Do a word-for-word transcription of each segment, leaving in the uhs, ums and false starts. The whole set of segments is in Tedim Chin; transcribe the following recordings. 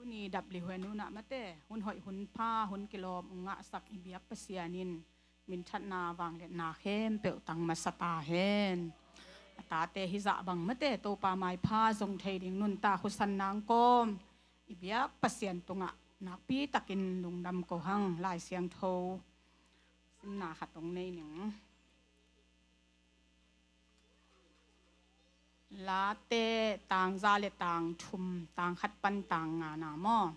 Tuni W N U-ah mate hun hoih hun pha hun kilawm ong ngahsak i biak Pasian in minthanna vangliatna khempeuh tang masa ta hen. A tate hizah bang mate Topa maipha zong thei ding nuntak husan nangkawm i biak Pasian tungah nakpi takin lungdam ko hang. Lai Siangtho simna khat ong nei ning. Late tang za le tang thum, tang khat pan tang nga na maw?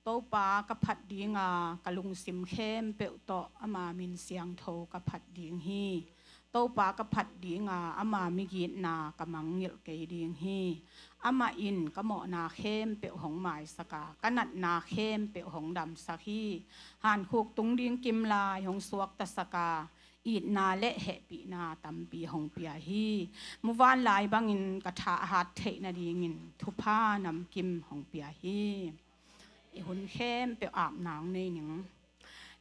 Topa ka phat dinga ka lungsim khempeuh tawh ama min siangtho ka phat ding hi. Topa ka phat dinga ama migitna ka mangngilh kei ding hi. Amah in ka mawhna khempeuh hong maisaka, ka natna khempeuh hong damsak hi. Hankhuk tung ding kim lai hong suaktasaka, itna le hehpihna tampi hong pia hi. Muvanlai bangin ka tha a hat theih nadingin thupha namkim hong pia hi. I hun khempeuh apna hong nei ning.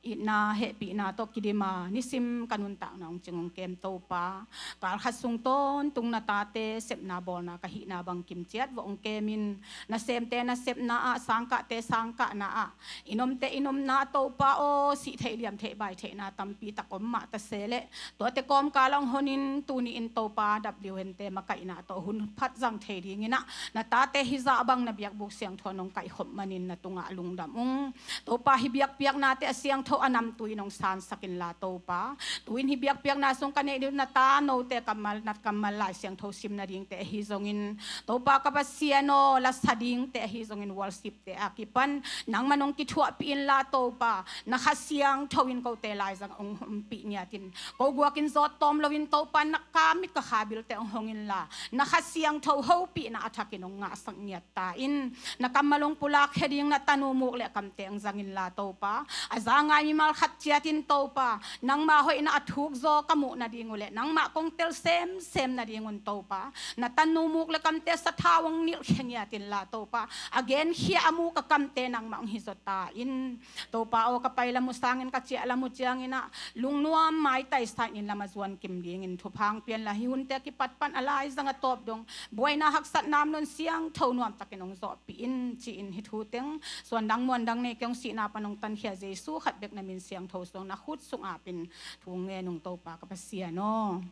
Itna hehpihna tawh kidima nisim ka nuntakna hong cing hong kem Topa. Kalkhat sung tawntung na tate sepna bawlna ka hihna bangkim ciat vawh hong kemin, nasemte nasepna ah, sangkahte sangkahna ah, i nomte i nomna ah Topa aw, sih theih liam theih bai theihna tampi tak om mah ta se leh, tuate kawmkal ah hong honin tuni in Topa W N U-te makaihna tawh hun phat zang thei dingin ah, na tate hizah bang na biakbuk siangtho in hong kaihkhop manin na tungah lungdam ung. Topa hih biakpiaknate a siangtho a namtui in hong sansak inla Topa, tu-in hih biakpiakna sung ka neih ding na ta note kammal, na kammal Lai Siangtho sim nadingte ahi zongin, Topa ka Pasian aw, lasa dingte ahi zongin, worship te a kipan nangman hong kithuahpih inla Topa, na Kha Siangtho in kote laizang hong ompih ngiatin, ko guakin zawt tawm loin Topa na ka mit ka kha bilte hong hong inla, na Kha Siangtho hopihna a thakin hong ngahsak ngiat ta in, na kammal hong pulakkhia ding na tanu muk le kamte hong zang inla Topa, a za ngai mimal khat ciatin Topa, nangmah hoihna a thukzaw ka muh nading uh le nangmah kong tel semsem nadingun Topa, na tanu muk le kamte sathau hong nilhkhia ngiat inla Topa, a genkhia a muk a kamte nangmah hong hizaw ta in. Topa aw, ka pai lam uh sangin ka ciah lam uh ciangin ah, lungnuam maitai sa-in lam a zuan kim dingin thupha hong pia inla, hih hunte a kipat pan a laizang a tawp dong buaina haksatna om lo-in siangtho nuamtakin hong zawhpih in, ci-in hih thu teng suandang muandang nei kei hong sihna pan hong tankhia Jesu khat bek na min siangtho sung na khut sung apin thu ngen ung Topa ka Pasian aw.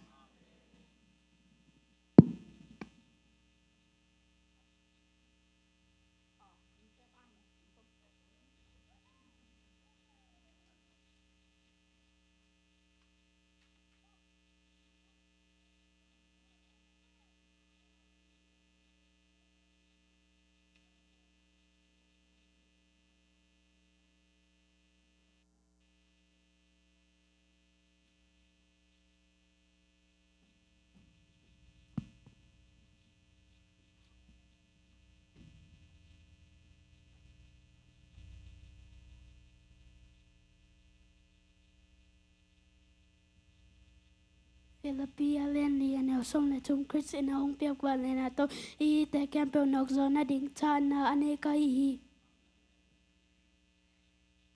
Filipi a lian li a neu sawm le thum. Khrist in a hong piak vangliatna tawh hihte khempeuh nokzawh nading thahatna a nei ka hi hi.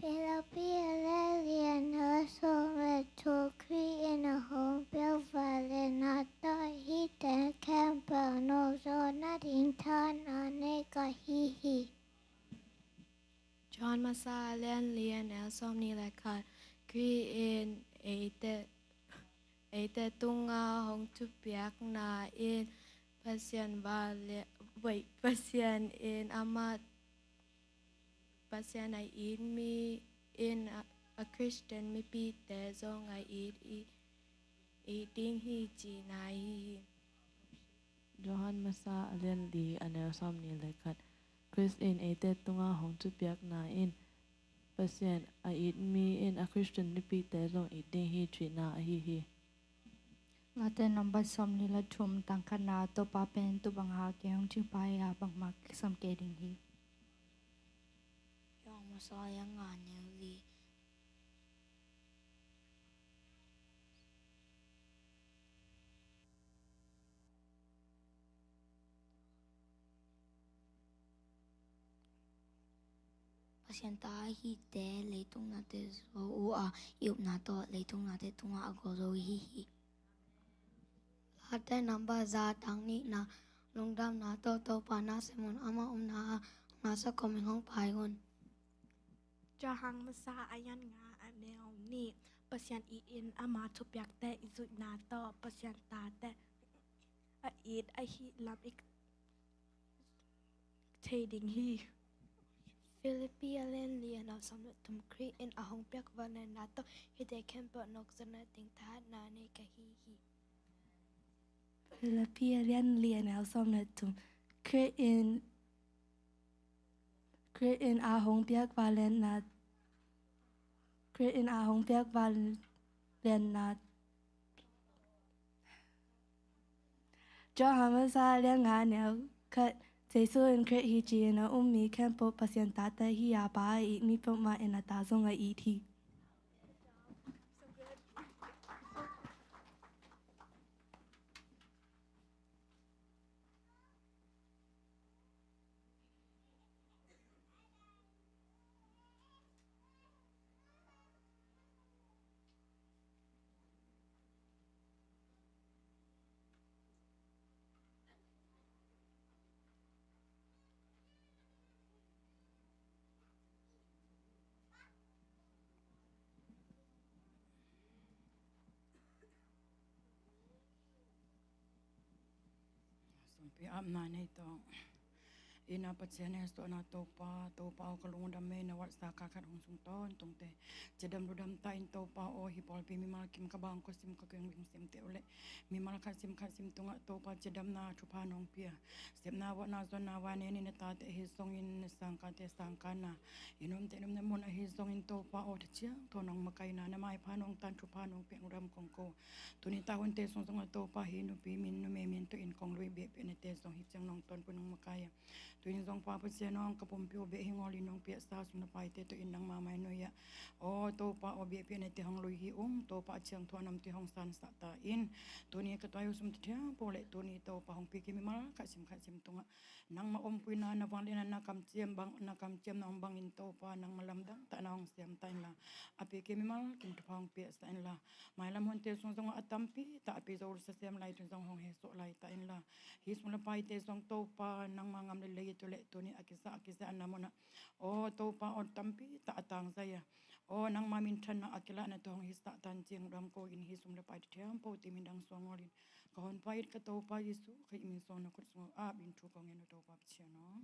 Filipi a lian li a neu sawm le thum. Khrist in a hong piak vangliatna tawh hihte khempeuh nokzawh nading thahatna a nei ka hi hi. Johan Masa a lian li a neu sawmnih le khat. Khrist in eite, eite tunga hong thupiakna in Pasian vanglian, wait, Pasian in amah, Pasian a it mi in a, a Khristian mipite zong a it, i, it ding hi cihna ahi hi. Johan Masa a lian li a neu sawmnih le khat. Khrist in eite tunga hong thupiakna in Pasian a it mi in a Khristian mipite zong it ding hi cihna ahi hi. Late number sawmnih le thum, tang khatna. Topa pen tu bang hak kei hong cih pah hi a, bangmah kisam kei ding hi. Johan Masa a lian nga, neu li. Pasian ta a hihte leitung nate zo uh a, i upna tawh leitung nate tungah a gawh zo uh hi hi. Late number za, tang nihna. Lungdamna tawh Topa na sem un, amah upna ah Masa kawmin hong pai un. Johan masa a lian nga a neu nih. Pasian it in ama thupiakte i zuihna tawh Pasian tate a it ahih lam i thei ding hi. Filipi a lian li a neu sawm le thum. Khrih in a hong piak vangliatna tawh hihte khempeuh nokzakna ding thahatna nei ka hi hi. Filipi a lian li a neu sawm le thum. Khrih in, Khrih in a hong piak vangliatna, Khrih in a hong piak vangliatna. Johan masa a lian nga a neu khat. Jesu in Khrih hi ci-in a um mi khempeuh Pasian tate hi a, Pa a it mi peuhmah in a ta zong a it hi. Sumpi apna nei tawh. Ina Pasian hehsuahna Topa, Topa aw ka lungdam e, na walhsa kha khat hong sung tawntungte. Cidam ludam ta in Topa aw, hih pawlpi mimal kim ka bang kua sim ka keng bing sim teh uh leh mimal khat sim khat sim tungah Topa cidamna thupha nong pia. Sepna vuahna zonna vai nen in a tate ahi zongin na sangkate sangkana, i nomte nomna mun ahi zongin Topa aw, Kha Siangtho nong makaihna, na maipha nong tan thupha nong piak lungdam kong ko. Tuni ta hunte sung zongah Topa hih nupi min numei min tuin kong lui biakpiaknate zong hih ciang nong tonpui nong makai a. Tuin zong Pa Pasian aw, ka pumpi uh beh hi ngawl in nong piaksa sum le paite tuin nangma mai nuai ah, aw Topa aw, biakpiaknate hong lui hi ung. Topa a ciangthu a namte hong sansah ta in. Tuni ka tuai uh sum thithiam peuh le tuni Topa hong piak hi mimal khat sim khat sim tungah nangma ompuina, na vangliatna, na kamciam bang, na kamciamna hong bangin Topa nangma lamdang tah na hong siam ta inla, a piak hi mimal kim thupha hong piaksa inla, mailam hunte sung zongah a tampi tah a pi zo sa siam lai tun zong hong hesuak lai ta inla, hih sum le paite zong Topa nangma ngam le lei tu le tuni a kizah a kizahna munah, aw Topa aw, tampi tah a tangzai a, aw nangma minthanna a kilahna tawh hong hisah tan ciang lungdam ko in, hih sum le paite thiam po ti min dang suang ngawlin ka Honpa it ka Topa Jesu Khrih min suang na khut sungah ap in thu kong ngen uh Topa Pasian aw.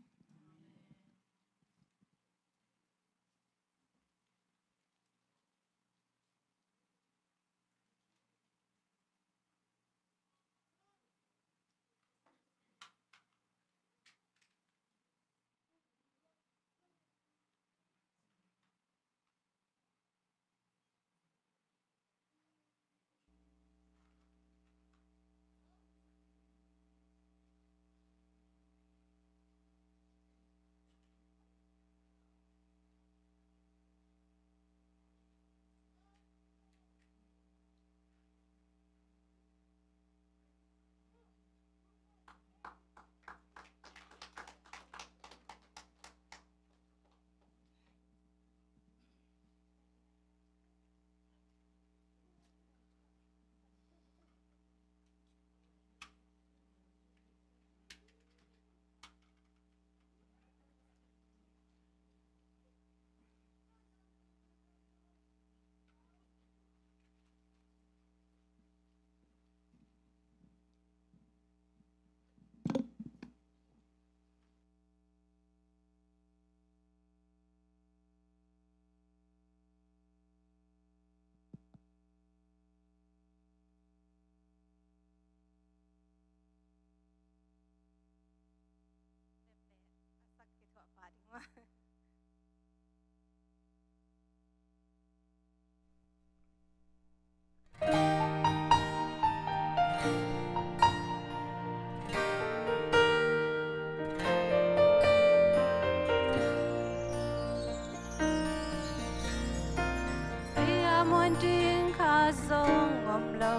Ei a muan ding kha zong om lo,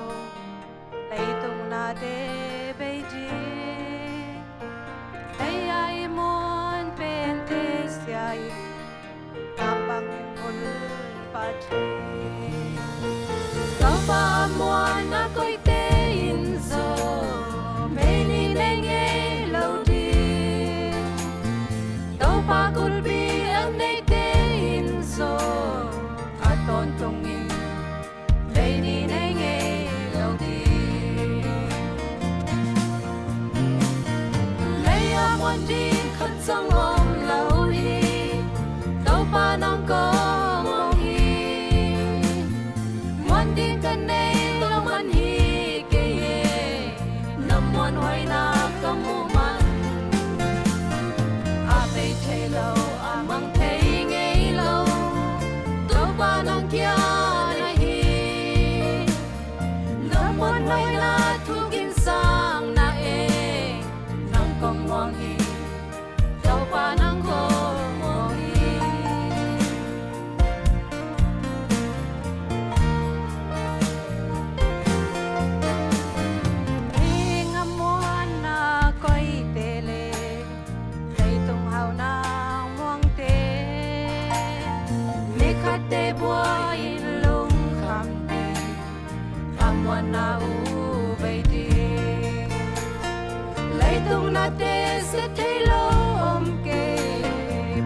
leitung nate bei ding. Ei a i muan pente sia in, a bangin hun Pathian. Topa a muan a koite in zong meini nei ngei lo ding. Topa zong om lo hi. Topa nang kong muang hi. Muan ding ka nei lo man hi kei e. Na muanhuaina ka muh man, a bei thei lo, a mang thei ngei lo, Topa nang kia na hi. Na muanhuaina thu kin sang na e, nang kong muang hi. Topa nang kong muang hi. Ing a muanna koite le leitung hau nang muangte, nikhatte buai in lungkham ding, a muanna uh bei ding. Leitung nate sia thei lo om kei,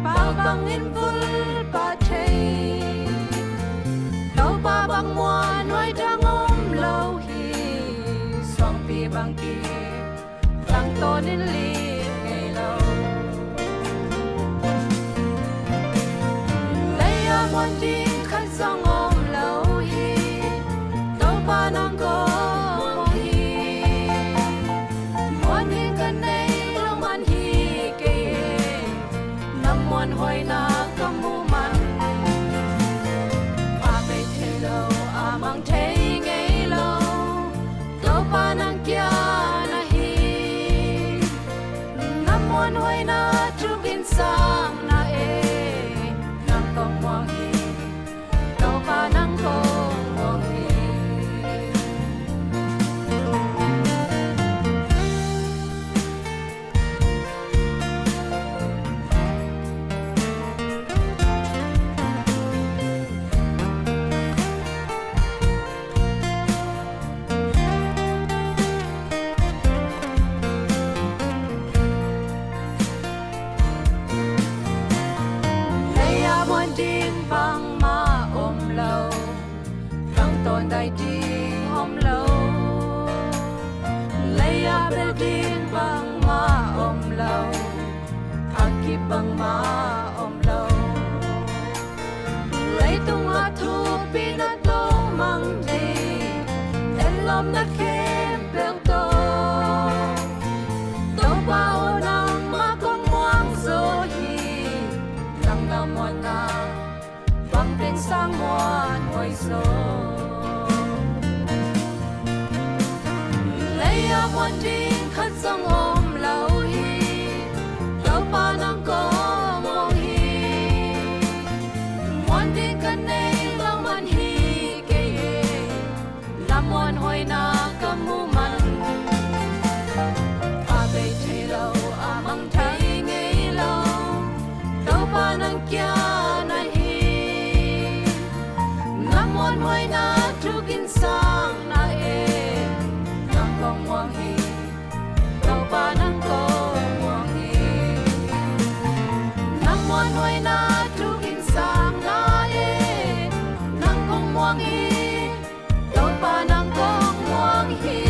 pau bangin vul pah thei. Topa bang muanhuai dang om lo hi, suangpi bang ki tang tawnin lit ngei lo. Lei-ah muan ding khat zong om lo hi. Topa nang kong muang hi. Muan ding ka nei lo man hi kei e. Na muanhuaina ka muh man, a bei thei lo, a mang thei ngei lo, Topa nang kia na hi. Na muanhuaina thu kin sang na e, nang kong muang hi. Topa nang kong muang hi. Lei-ah muan ding bangmah om lo, tangtawn dai ding om lo. Lei-ah bel ding bangmah om lo, a kip bangmah om lo. Leitung a thupina tawh mang ding, etlawmna khempeuh tawh, Topa aw nangmah kong muang zaw hi. Nang na muanna bang teng sang muanhuai zaw. Lei-ah muan ding khat zong om lo hi. Topa nang kong muang hi. Muan ding ka nei lo man hi kei e. Na muanhuaina ka muh man, a bei thei lo, a mang thei ngei lo, Topa nang kia na hi. Na muanhuaina thu kin sang na e, nang kong muang hi. Topa nang kong muang hi. Na muanhuaina thu kin sang na e, nang kong muang hi. Topa nang kong muang hi.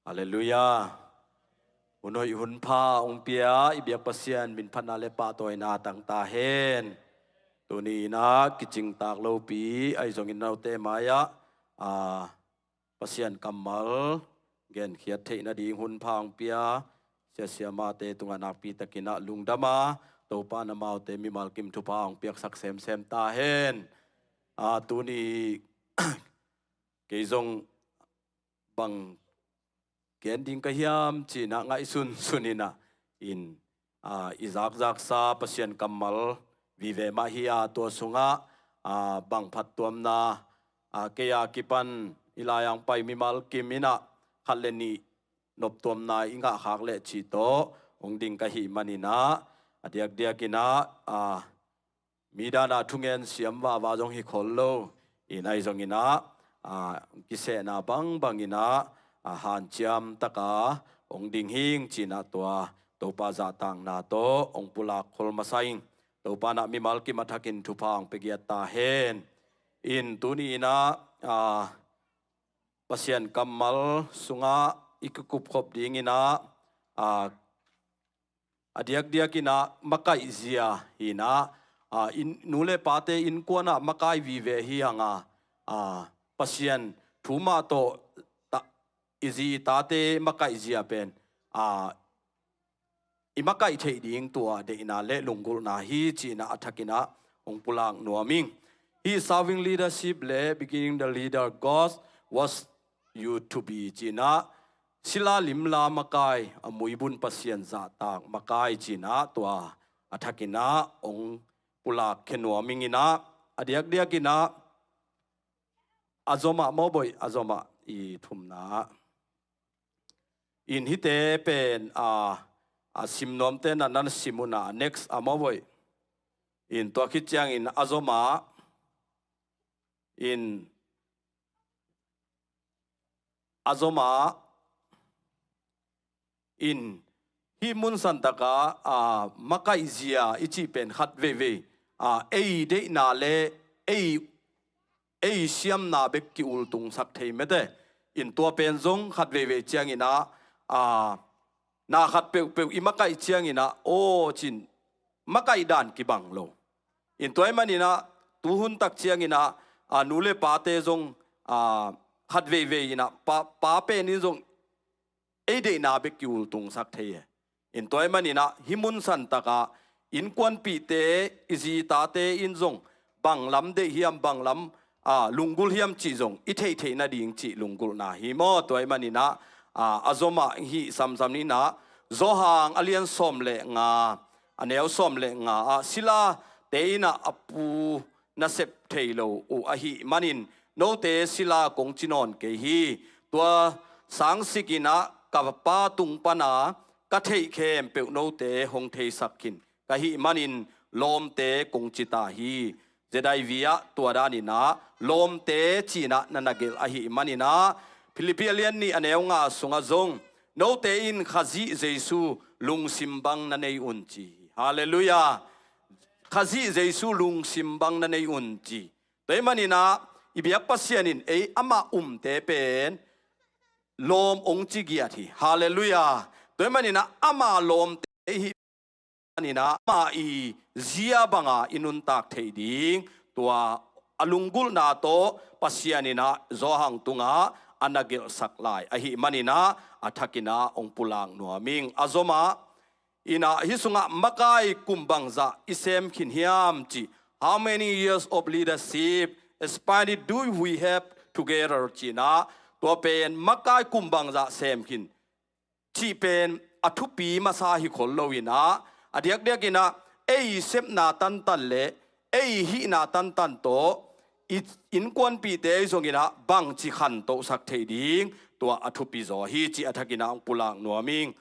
Halleluiah. Hun hoih hun pha hong pia i biak Pasian min phatna le pahtawina tang ta hen. Tuni in ah kicingtak lopi ahi zongin note mai-ah, a, Pasian kammal genkhiat theih nading hun pha hong pia siasia mate tungah nakpi takin ah lungdam a, Topa in amaute mimal kim thupha hong piaksak semsem ta hen. A, tuni kei zong bang gen ding ka hiam ci-in ah ngaihsunsun in ah, in, a, i zakzaksa Pasian kammal vive mah hi a, tua sungah, a, bang phattuamna, a, kei a kipan i lai-ah hong pai mimal kim in ah khat le nih noptuamna i ngahkhak leh cih tawh hong ding ka hih manin ah, a diakdiak in ah, a, mi dan a thungen siam vava zong hi khol lo. In ahi zongin ah, a, kisehna bangbang in ah, a, hanciam taka hong ding hing ci-in ah tua Topa zahtakna tawh hong pulak khol masa ing. Topa in ah mimal kim a thakin thupha hong pia giat ta hen. In tuni in ah, a, Pasian kammal sungah i kikupkhop ding in ah, a, a diakdiak in ah makaihzia hi in ah, a, in, nu le pate innkuan ah makai vive hi hang a, a, Pasian thu mah tawh ta, i zi i tate makaihzia pen, a, i makaih theih ding tua deihna le lunggulhna hi ci-in ah a thakin ah hong pulak nuam ing. Hih Serving Leadership le Beginning the Leader, God wants you to be ci-in ah, sila limla makai, a, muibun Pasian zahtak makai ci-in ah tua a thakin ah hong pulak khia nuam ing in ah, a diakdiak in ah, a zomah mawbawi, a zomah i thumna ah. In hihte pen, a, a sim nuamte na nan sim un ah, next a mawbawi. In tua khit ciangin a zomah, in a zomah, in hih mun santaka, a, makaihzia i cih pen khat veivei, a, ei deihna le ei, ei siamna bek ki-ultungsak thei mete. In tua pen zong khat veivei ciangin ah, a, na khat peuhpeuh i makaih ciangin ah, aw ci-in makaih dan kibang lo. In tua ahih manin ah tuhun tak ciangin ah, a, nu le pate zong, a, khat veivei in ah pa, pa pen in zong ei deihna bek ki-ultungsak thei e. In tua ahih manin ah hih mun santaka innkuanpihte, i zi i tate in zong bang lam deih hiam, bang lam, a, lunggulh hiam cih zong i theihtheih nading cih lunggulhna hi maw. Tua ahih manin ah, a, a zomah hih samsam in ah, Zawhang a lian sawm le nga, a neu sawm le nga ah, silate in ah a pu nasep thei lo uh ahih manin note sila kong ci nawn kei hi. Tua sangsikin ah ka Pa tung pana ka theih khempeuh note hong theisak khin ka hih manin lawmte kong ci ta hi. Z I V ah tua danin ah lawmte ci-in ah na na gelh ahih manin ah, Philippi a lian nih a neu nga sungah zong, note in Khazih Jesu lungsim bang na nei un ci hi. Halleluiah. Khazih Jesu lungsim bang na nei un ci. Tua ahih manin ah i biak Pasian in ei amah umte pen lawm hong ci giat hi. Halleluiah. Tua ahih manin ah ama lawmte i hih manin ah ama i zia banga i nuntak theih ding tua a lunggulhna tawh Pasian in ah Zawhang tungah a na gelhsak lai ahih manin ah a thakin ah hong pulak nuam ing. A zomah in ah, hih sungah makai kum bangzah i sem khin hiam cih, how many years of leadership experience do we have together ci-in ah, tua pen makai kum bangzah sem khin cih pen a thupi masa hi khol lo in ah, a diakdiak in ah ei sepna tantan le ei hihna tantan tawh i innkuanpihte zong in ah bangci khantohsak theih ding, tua a thupi zaw hi cih a thakin ah hong pulak nuam ing.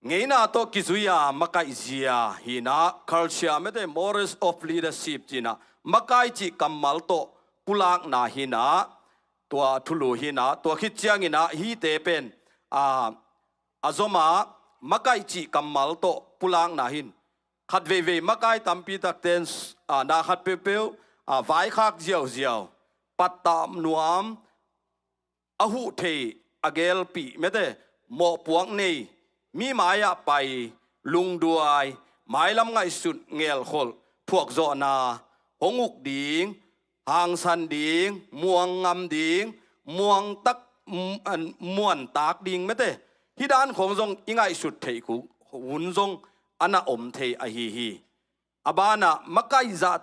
Ngeina tawh kizui-a makaihzia hi-in ah, culture mete, morals of leadership ci-in ah, makai cih kammal tawh pulakna hi-in ah, tua thulu hi-in ah, tua khit ciangin ah hihte pen, a, a zomah makai cih kammal tawh pulakna hi-in, khat veivei makai tampi takte in, a, na khat peuhpeuh, a, vaikhak ziauziau, pattah nuam, a huh thei, a gelpih mete, mawhpuak nei, mi mai-ah pai, lungduai, mailam ngaihsut ngelkholh, phuakzawhna hong uk ding, hangsan ding, muang ngam ding, muang tak, m-, an, muan tak ding mete. Hih dan khawng zong i ngaihsut theih khu hun zong a na om thei ahi hi. A banah makaih zat,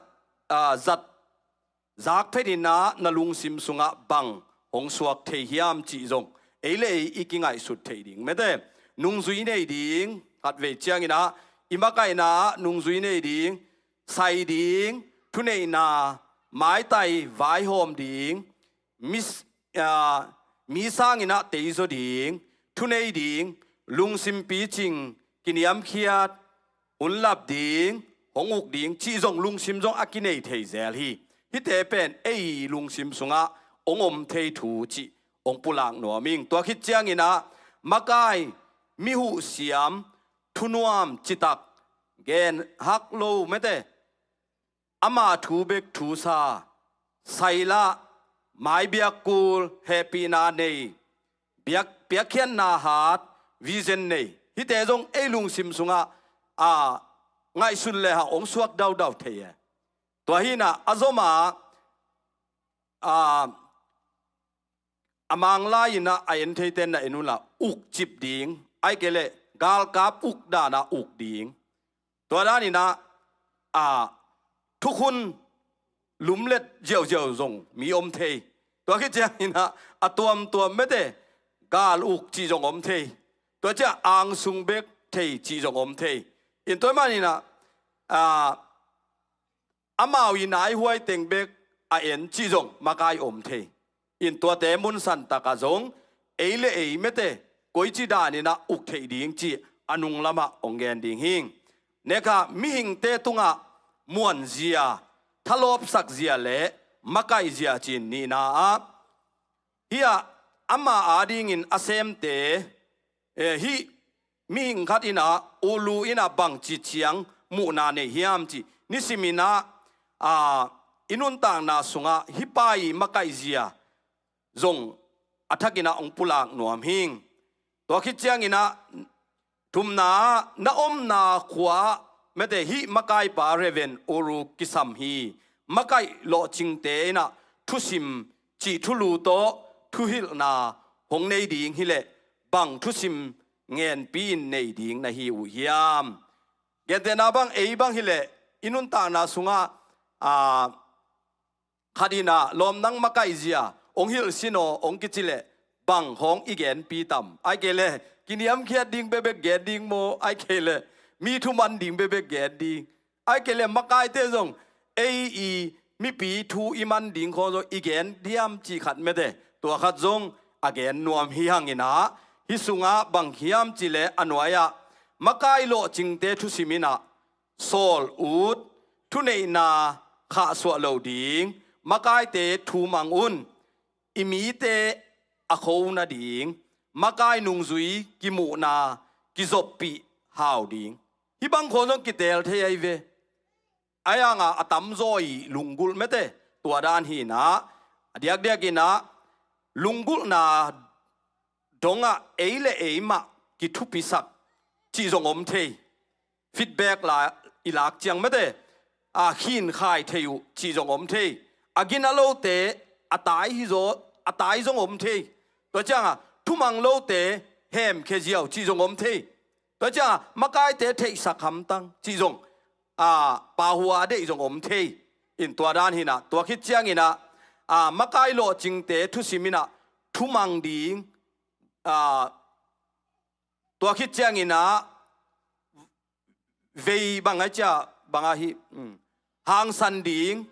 ah, zat zak phetinah na lungsim sungah bang hong suak thei hiam cih zong ei le ei i kingaihsut theih ding mete. Nungzui nei ding, khatvei cianginah i makaihna ah nungzui nei ding, sai ding, thuneihna, maitai vaihawm ding, mi, ah, mi sanginah teizaw ding, thunei ding, lungsim picing, kiniamkhiat, hun lap ding, hong uk ding cih zong lungsim zong a kinei thei zel hi. Hihte pen ei lungsim sungah hong om thei thu cih hong pulak nuam ing. Tua khit cianginah makai, mi huh siam, thunuam citak, gen hak lo mete, ama thu bek thusa, sailah, maibiak kul, hehpihna nei, biak, piakkhiatna hat, vision nei. Hihte zong ei lungsim sungah, ah, ngaihsun le hang hong suak daudau thei e. Tua hinah a zomah, ah, a manglai-inah a en theite na en unla, ukcip ding, ahih kei leh galkap uk danah uk ding. Tua daninah, ah, thukhun lumlet ziauziau zong mi om thei. Tua khit cianginah a tuamtuam mete, gal uk cih zong om thei. Tua ciah angsung bek thei cih zong om thei. In tua maninah, ah, amau i naihuai teng bek a en cih zong makai om thei. In tuate munsan takah zong ei le ei mete, koici daninah uk theih ding cih a nunglamah hong gen ding hing. Nekah mihingte tungah muanzia, thalawpsakzia le makaihzia cin nihna ah, hih ah ama adingin a semte, eh, hih mihing khat inah, ulu inah bangci ciang muhna nei hiam cih nisiminah, ah, i nuntakna sungah hih pa i makaihzia zong a thakinah hong pulak nuam hing. Tua khit cianginah thumna, na omna khua-ah mete, hih makaipa Reverend Uru kisam hi. Makaih lawhcingte inah thusim cih thulu tawh thuhilhna hong nei ding hileh bang thusim ngenpi-in nei ding na hi uh hiam? Gentehna bang, ei bang hileh i nuntakna sungah, ah, khat inah lawm nang makaihzia hong hilh sin aw hong kici leh bang khawng i genpi tam? Ahih kei leh kiniamkhiat ding bekbek gen ding maw, ahih kei leh mi thuman ding bekbek gen ding? Ahih kei leh makaite zong ei i mipi thu i man ding khawng zong i gen diam cih khat mete, tua khat zong a gen nuam hi hanginah, hih sungah bang hiam cih leh a nuai-ah makai lawhcingte thusim inah sawl ut, thuneihna khahsuah lo ding, makaite thu mang un, i mite a kho nading, makai nungzui kimuhna kizoppih hau ding. Hih bang khawng zong kitel thei ahi ve. Ahi hangah a tamzaw i lunggulh mete, tua dan hinah, a diakdiakinah lunggulhna dongah ei le ei mah kithupisak cih zong om thei. Feedback la i lak ciang mete, a khinkhai thei uh cih zong om thei. A gina lote a tai hizaw, a tai zong om thei. Tua ciangah thumang lote hemkhia ziau cih zong om thei. Tua ciangah makaite theihsak hamtang cih zong, a, pahua a deih zong om thei. In tua dan hinah, tua khit cianginah, a, makai lawhcingte thusim inah thumang ding, a, tua khit cianginah vei bang a cia bang ahi, um, hangsan ding,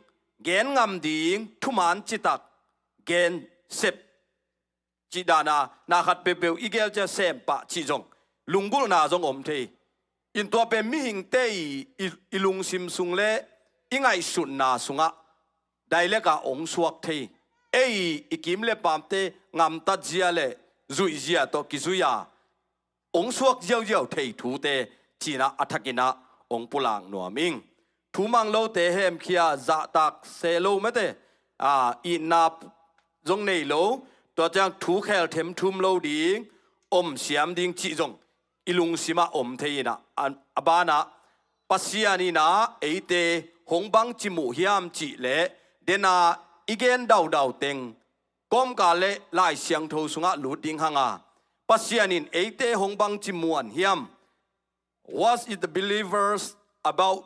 gen ngam ding, thuman citak, gen sep cih dana, na khat peuhpeuh i gel cia sem pah cih zong, lunggulhna zong om thei. In tua pen mihingte i, i, i lungsim sung le i ngaihsutna sungah dailek a hong suak thei. Ei i kim le pamte ngamtat zia le zuih zia tawh kizui a hong suak ziauziau thei thute cinah a thakinah hong pulak nuam ing. Thumang lote hemkhia, zahtak se lo mete, a, itna zong nei lo, Tua ciang thu khel them thum lo ding, om siam ding cih zong i lungsimah om thei inah, a, a banah Pasian inah eite hong bangci muh hiam cih leh, dena i gen daudau teng kawmkal le Lai Siangtho sungah lut ding hanga, Pasian in eite hong bangci muan hiam? What is the believers about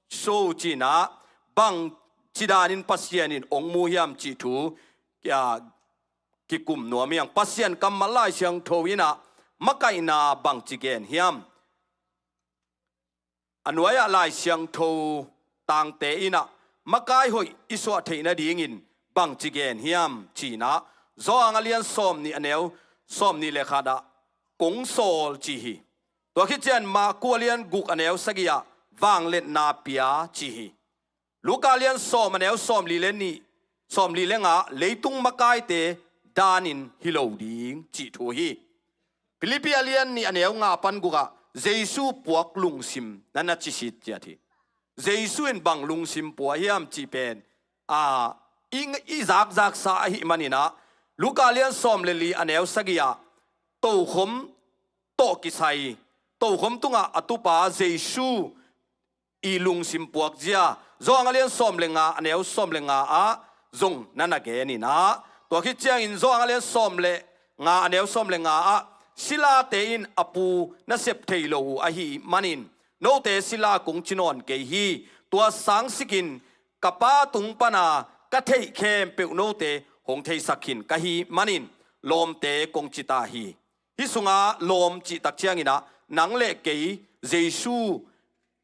so cinah, bangci danin Pasian in hong mu hiam cih thu kia kikum nuam hiang. Pasian kammal Lai Siangtho inah makaihna bangci gen hiam? A nuai-ah Lai Siangtho tangte inah makai hoih i suah theih nadingin bangci gen hiam cinah, Johan a lian sawmnih a neu sawmnih le khatah kong sawl ci hi. Tua khit ciang Marku a lian guk a neu sagih ah vangliatna pia ci hi. Luka lian sawm a neu sawmli le nih, sawmli le nga, leitung makaite danin hi lo ding cih thu hi. Philippi a lian nih a neu nga pan gukah Jesu puak lungsim na na cisit ciat hi. Jesu in bang lungsim pua hiam cih pen, a, i, i zakzaksa ahih maninah, Luka lian sawm le li a neu sagih ah tokhom tawh kisai, tokhom tungah a tupa Jesu i lungsim puak zia, Johan a lian sawm le nga a neu sawm le nga ah zong na na gen inah, tua khit ciangin Johan a lian sawm le nga a neu sawm le nga ah, silate in a pu na sep thei lo uh ahih manin note sila kong ci nawn kei hi. Tua sangsikin ka Pa tung pana ka theih khempeuh note hong theisak khin ka hih manin lawmte kong ci ta hi. Hih sungah lawm cih tak cianginah nang le kei Jesu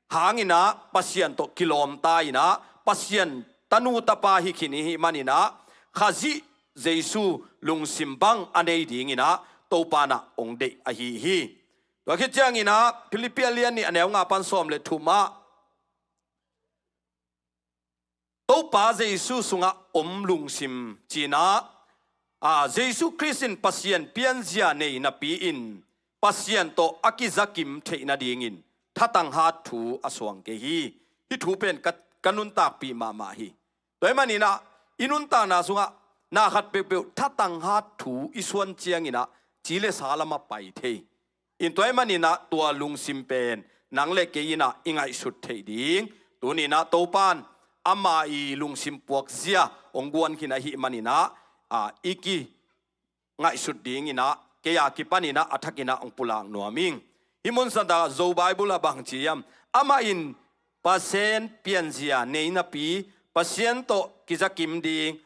hanginah Pasian tawh kilawmta inah Pasian tanu tapa hi khin i hih maninah Khazih Jesu lungsim bang a nei dinginah Topa nah hong deih ahi hi. Tua khit cianginah Philippi a lian nih a neu nga pan sawm le thum ah Topa Jesu sungah om lungsim cinah, a, Jesu Khrist in Pasian pianzia nei napi-in Pasian tawh a kizakim theih nadingin thatang hat thu a suang kei hi. Hih thu pen ka, ka nuntakpih mahmah hi. Tua ahih maninah i nuntakna sungah na khat peuhpeuh thatang hat thu i suan cianginah ci le sa lamah pai thei. In tua ahih maninah tua lungsim pen nang le kei inah i ngaihsut theih ding. Tuninah Topan ama i lungsim puak zia hong guan khin ahih maninah, a, i ki ngaihsut dinginah kei a kipaninah a thakinah hong pulak nuam ing. Hih mun santa Zo Bible ah bang ci hiam? Amah in Pasian pianzia nei napi Pasian tawh kizakim ding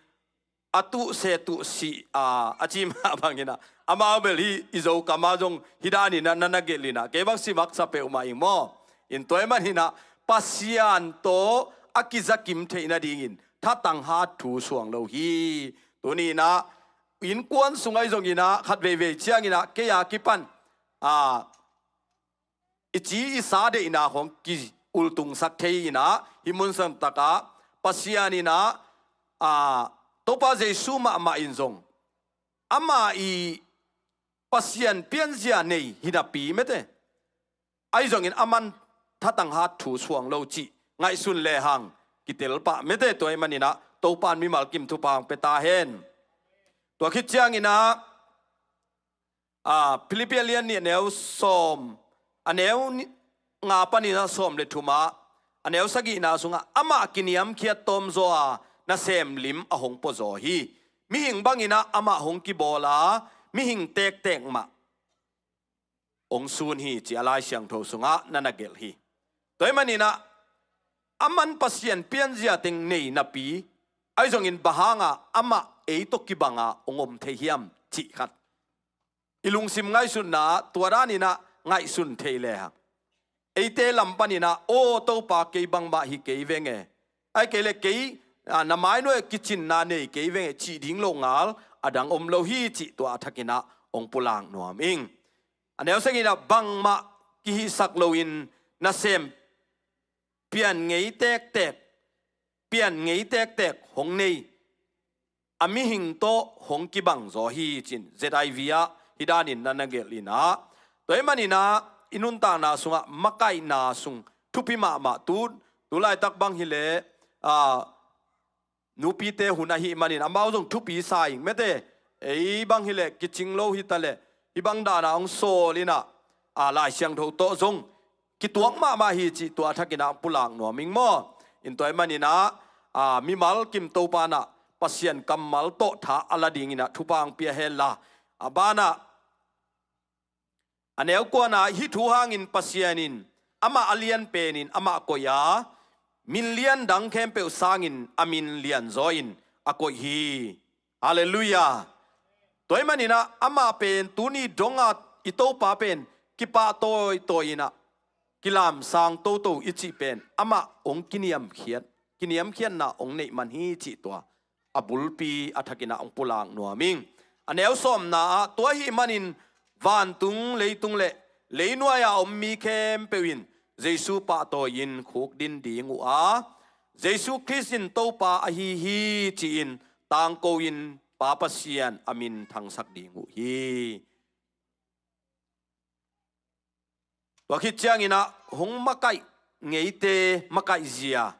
a tuhse tuhsih a, a ci mah banginah amau bel hih i Zo kamah zong hih daninah na na gelhinah kei bang si maksa peuhmah ing maw? In tua ahih maninah Pasian tawh a kizakim theih nadingin thatang hat thu suang lo hi. Tuninah innkuan sung ahi zonginah khat veivei cianginah kei a kipan, a, i ci i sa deihna khawng ki-ultungsak thei inah hih mun santakah Pasian inah, a, Topa Jesu mahmah in zong ama i Pasian pianzia nei hi napi mete ahi zongin aman thatang hat thu suang lo cih ngaihsun lehang kitel pah mete. Tua ahih maninah Topan mimal kim thupha hong pia ta hen. Tua khit cianginah, a, Philippi a lian nih a neu sawm, a neu ni-, nga paninah sawm le thumah, a neu sagihna sungah amah kiniamkhiat tawmzaw a nasem lim a hong puazaw hi. Mihing banginah amah hong kibawl a mihing tektek mah hong sun hi ci a Lai Siangtho sungah na na gelh hi. Tua ahih maninah aman Pasian pianzia teng nei napi ahi zongin bang hanga amah ei tawh kibanga hong om thei hiam cih khat i lungsim ngaihsutna tua daninah ngaihsun thei lehang eite lam paninah aw Topa kei bangmah hi kei venge, ahih kei le kei, a, na mainuai kicinna nei kei venge cih ding lo ngal a dang om lo hi cih tua a thakinah hong pulak nuam ing. A neu sagihna bangmah kihihsak loin nasem pian ngei tektek, pian ngei tektek hong nei a mihing tawh hong kibangzaw hi cin Z I V ah hih danin na na gelhinah. Tua ahih maninah i nuntakna sungah makaihna sung thupi mahmah tu, tu laitak bang hileh, a, nupite hun ahih manin amau zong thupi sa ing mete. ei bang hileh kicing lo hitaleh, hih bang dana hong sawl inah, a, Lai Siangtho tawh zong kituak mahmah hi cih tua thakinah hong pulak nuam ing maw? In tua ahih maninah, a, mimal kim Topa inah Pasian kammal tawh tha a la dinginah thupha hong pia henla, a banah, a neu kuana hih thu hangin Pasian in amah a lian penin amah koih a, min lian dang khempeuh sangin a min lian zaw in a koih hi. Halleluiah. Tua ahih maninah amah pen tuni donga i Topa pen kipah tawitawi inah kilamsang toto i cih pen amah hong kiniamkhiat, kiniamkhiatna hong neih man hi cih tua a bulpi a thakinah hong pulak nuam ing. A neu sawmna ah, tua ahih manin vantung, leitung le leinuai-a om mi khempeuh in Jesu pahtawi-in khukdin ding uh a, Jesu Khrist in Topa ahi hi ci-in tangko-in Pa Pasian a min thangsak ding uh hi. Tua khit cianginah hong makaih ngeite makaihzia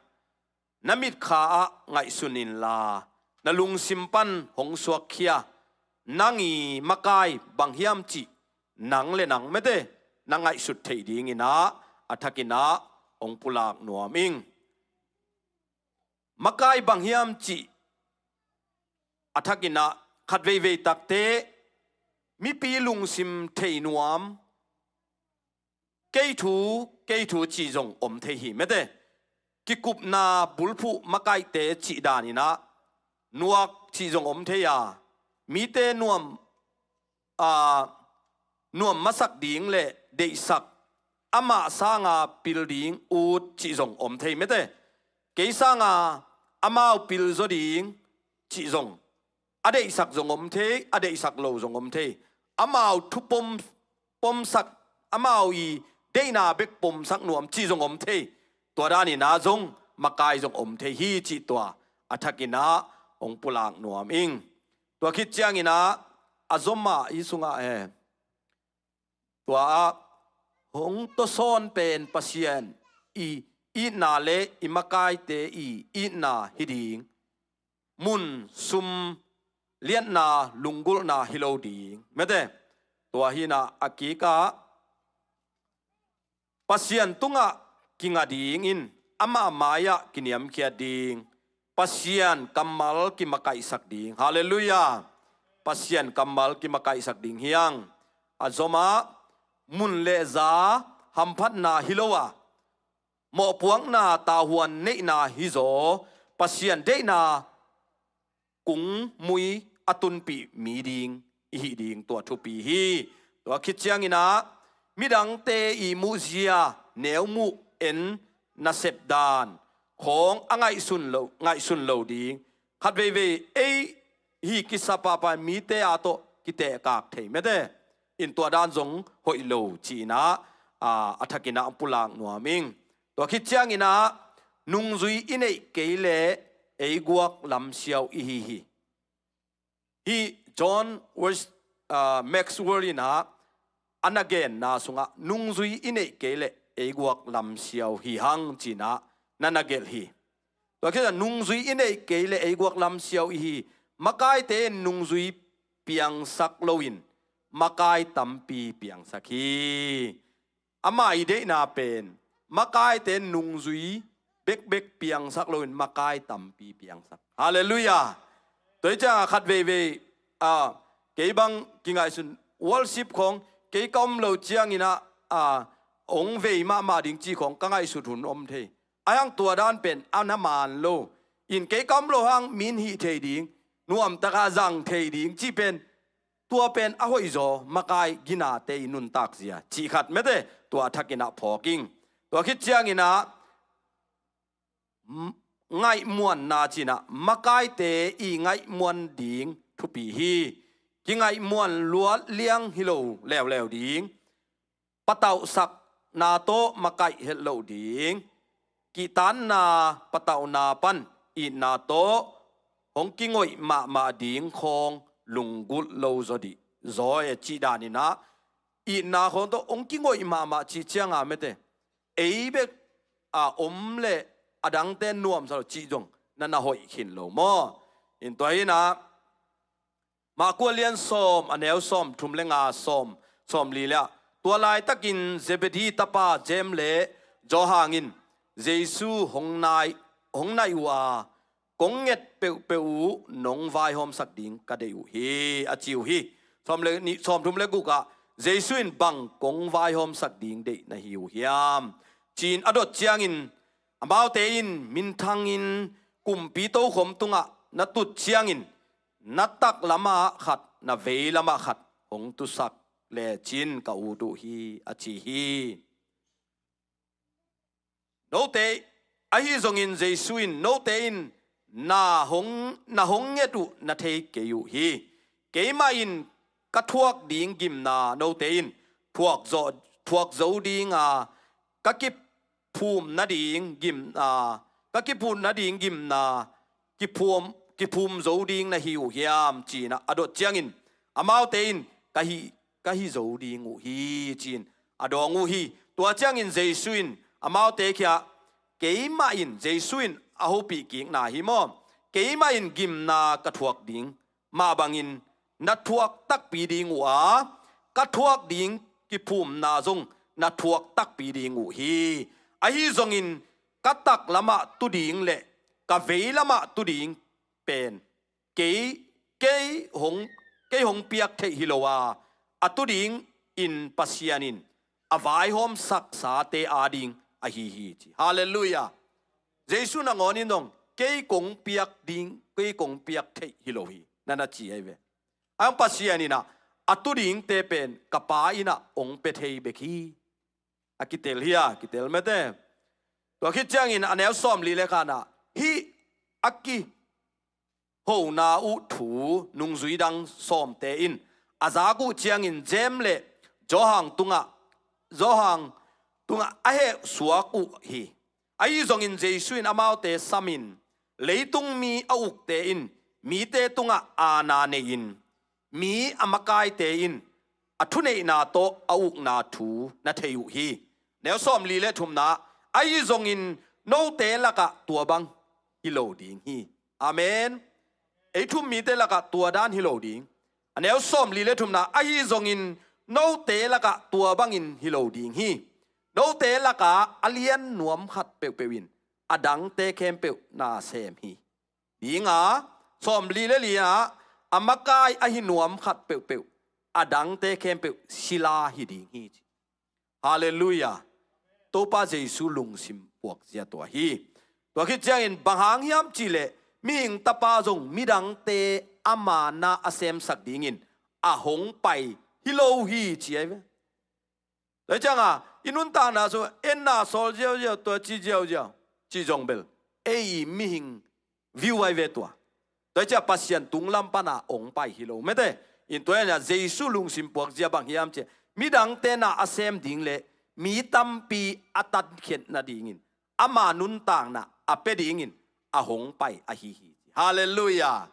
na mitkha ah ngaihsun inla, na lungsim pan hong suakkhia, nang i makai bang hiam cih nang le nang mete na ngaihsut theih dinginah a thakinah hong pulak nuam ing. Makai bang hiam cih a thakinah khat veivei takte mipi lungsim thei nuam, kei thu, kei thu cih zong om thei hi mete. Kikupna bulphuh makaihte cih daninah nuak cih zong om thei a, mite nuam, a, nuam masak ding le deihsak, amah sanga pil ding ut cih zong om thei mete. Kei sanga amau pil zaw ding cih zong, a deihsak zong om thei, a deihsak lo zong om thei. Amau thu pom, pomsak, amau i deihna bek pomsak nuam cih zong om thei. Tua daninah zong makai zong om thei hi cih tua a thakinah hong pulak nuam ing. Tua khit cianginah a zomah i sungah e, tua ah hong tawsawn pen Pasian i itna le i makaite i itna hi ding, mun sum liatna, lunggulhna hi lo ding mete. Tua hinah a kikah Pasian tungah kinga dingin amah mai-ah kiniamkhiat ding, Pasian kammal kimakaihsak ding. Halleluiah. Pasian kammal kimakaihsak ding hi hang. A zomah mun le za hamphatna hi lo a, mawhpuakna tahuan neihna hizaw Pasian deihna kung mui a tunpih mi ding i hih ding tua thupi hi. Tua khit cianginah midangte i muhzia, neu muh, en nasep dan khawng a ngaihsun lo, ngaihsun lo ding. Khat veivei ei hi kisa papa mite a tawh kitehkak thei mete. In tua dan zong hoih lo cinah, a, a thakinah pulak nuam ing. Tua khit cianginah nungzui i neih kei leh ei guak lamsiau i hi hi. Hih John West, a, Maxwell inah a na genna sungah nungzui i neih kei leh ei guak lamsiau hi hang cinah na na gelh hi. Tua khit ciang nungzui i neih kei leh ei guak lamsiau i hi. Makaite in nungzui piangsak loin makai tampi piangsak hi. Amah i deihna pen makaite nungzui bekbek piangsak loin makai tampi piangsak. Halleluiah. Tua hi ciangah khat veivei, a, kei bang kingaihsun worship khawng kei ka om lo cianginah, a, hong vei mahmah ding cih khawng ka ngaihsut hun om thei. A hang tua dan pen a na man lo. In kei ka om lo hang min hih thei ding, nuamtaka zang thei ding cih pen tua pen a hoihzaw makai ginate i nuntakzia cih khat mete tua a thakinah phawk ing. Tua khit cianginah ngaihmuanna cinah makaite i ngaihmuan ding thupi hi. Kingaihmuan luat liang hi lo leuleu ding. Patauhsakna tawh makaih het loh ding. Kihtanna patauhna pan itna tawh hong kingoih mahmah ding khawng lunggulh lo zaw dih zaw e cih daninah itna khawng tawh hong kingoih mahmah cih cianga mete ei bek a om le adangte nuamsa lo cih zong na na hoih khin lo maw? In tua hinah Marku a lian sawm, a neu sawm thum le nga, sawm, sawm li le ah, tua laitakin Zebedi tapa James le Johan in Jesu hong nai, hong naih uh a, kong nget peuhpeuh uh nong vaihawmsak ding ka deih uh hi, a ci uh hi. Sawm le nih, sawm thum le guk ah Jesu in bang kong vaihawmsak ding deih na hi uh hiam, ci-in a dot ciangin, amaute in, minthangin kumpi tokhom tungah na tut ciangin na taklamah khat, na veilamah khat hong tusak lecin ka ut uh hi, a ci hi. Note, ahi zongin Jesu in, note in na hong, na hong nget uh na thei kei uh hi. Keimah in ka thuak ding gimna note in thuak zo, thuak zo ding a, ka kiphum nading gimna, ka kiphum nading gimna kiphum, kiphum zo ding na hi uh hiam, ci-in a dot ciangin, amaute in, ka hi, ka hi zo ding uh hi, ci-in a dawng uh hi. Tua ciangin Jesu in amaute kiangah, keimah in, Jesu in a hopih kikna hi maw, keimah in gimna ka thuak ding mah bangin na thuak takpi ding uh a, ka thuak ding kiphumna zong na thuak takpi ding uh hi. Ahi zongin ka taklamah tu ding le ka veilamah tu ding pen kei, kei hong, kei hong piak theih hi lo a, a tu dingin Pasian in a vaihawmsaksate ading ahi hi, ci. Halleluiah. Jesu nangawn in dong, kei kong piak ding, kei kong piak theih hi lo hi, na na ci ahi ve. A hong Pasian in ah, a tu dingte pen ka Pa in ah hong pia thei bek hi. A kitel hi a, kitel mete. Tua khit ciangin a neu sawm li le khatna, hih a kihona uh thu nungzui dang sawmte in a zak uh ciangin James le Johan tungah, Johan tungah a hehsuak uh hi. Ahi zongin Jesu in amaute samin, leitung mi a ukte in mite tungah aana nei-in, mi a makaite in a thuneihna tawh a ukna thu na thei uh hi. Neu sawm li le thumna, ahi zongin note lakah tua bang hi lo ding hi. Amen. Ei thu um mite lakah tua dan hi lo ding. A neu sawm li le thumna, ahi zongin note lakah tua bangin hi lo ding hi. Note lakah a lian nuam khat peuhpeuh in a dangte khempeuh na sem hi. Ding a, sawm li le li ah, a makai ahi nuam khat peuhpeuh, a dangte khempeuh sila hi ding hi, ci. Halleluiah. Topa Jesu lungsim puakzia tua hi. Tua khit ciangin bang hang hiam cihleh, mihing tapa zong midangte ama na a semsak dingin a hong pai hi lo hi, ci ahi ve. Tua ciangah i nuntakna sung, en na sawl ziauziau, tua ci ziauziau, ci zong bel, ei mihing view ahi ve tua. Tua ciah Pasian tunglam pana hong pai hi lo mete. In tua inah Jesu lungsim puakzia bang hiam ciah, midangte na a sem ding le mi tampi a tatkhiat nadingin ama nuntakna a pia dingin a hong pai ahi hi. Halleluiah.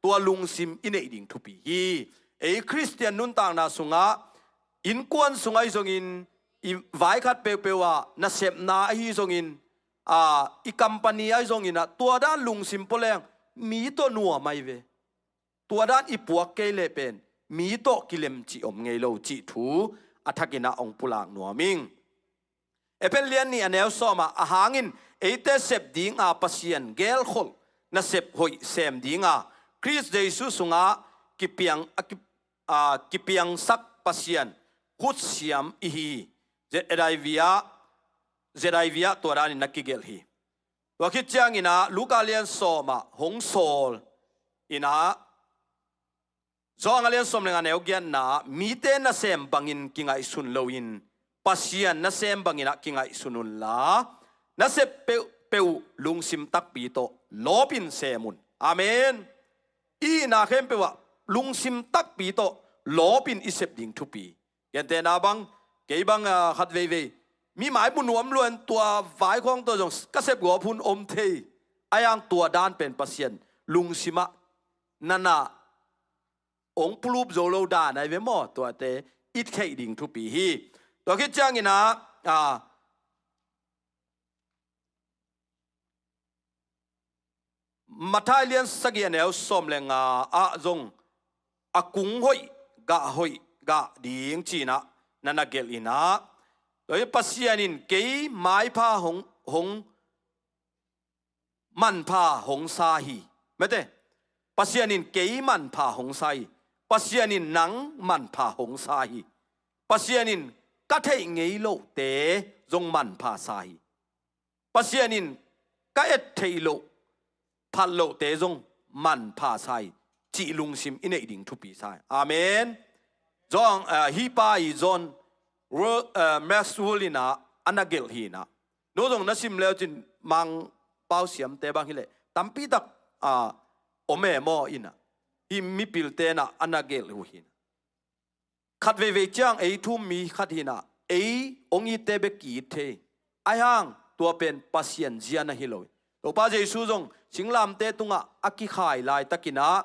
Tua lungsim i neih ding thupi hi. Ei Khristian nuntakna sungah, innkuan sung ahi zongin, i vai khat peuhpeuh ah nasepna ahi zongin, a, i company ahi zongin ah, tua dan lungsim pua leng mi tawh nuam ahi ve. Tua dan i puak kei leh pen mi tawh kilemcih om ngei lo cih thu a thakin ah hong pulak nuam ing. Efesa lian nih a neu sawm ah, a hangin eite sep dinga Pasian gelkholh nasep hoih sem dinga Khrist Jesu sungah kipiang, a ki, a, kipiangsak Pasian khutsiam ihi hi. ZIV ah, ZIV ah tua danin na kigelh hi. Tua khit ciangin ah Luka lian sawm ah hong sawl in ah, Johan a lian sawm le nga neu giatna, mite nasem bangin kingaihsun loin Pasian nasem bangin ah kingaihsun unla, na sep peuhpeuh lungsim takpi tawh lawpin sem un. Amen. I hihna khempeuh ah lungsim takpi tawh lawpin i sep ding thupi. Gentehna bang, kei bang, ah, khat veivei mi mai mu nuam luan tua vaikhawng tawh zong ka sep gawp hun om thei. A yang tua dan pen Pasian lungsim ah na na hong pulup zo lo dan ahi ve maw, tuate i theih ding thupi hi. Tua khit ciangin ah, a, Matthai lian sagih a neu sawm le nga ah zong a kung hoih, gah hoih, gah ding ci-in ah na na gelh in ah, tua hi Pasian in kei maipha hong, hong manpha hong sa hi. Mate, Pasian in kei manpha hong sa hi. Pasian in nang manpha hong sa hi. Pasian in ka theih ngei lohte zong manpha sa hi. Pasian in ka et theih loh, phat lohte zong manpha sa hi, cih lungsim i neih ding thupi sa hi. Amen. Zong, ah, hih pa i John Ro-, ah, Maxwell in ah a na gelh hi in ah. No zong na sim leu cin Mangpau siamte bang hileh tampi tak, ah, om e maw in ah. Hih mipilte in ah a na gelh uh hi in ah. Khat veivei ciang ei thu-um mi khat hi in ah, ei hong itte bek ki-it thei. Ahi hang tua pen Pasian zia na hi lo hi. Topa Jesu zong singlamteh tungah a kikhai laitakin ah,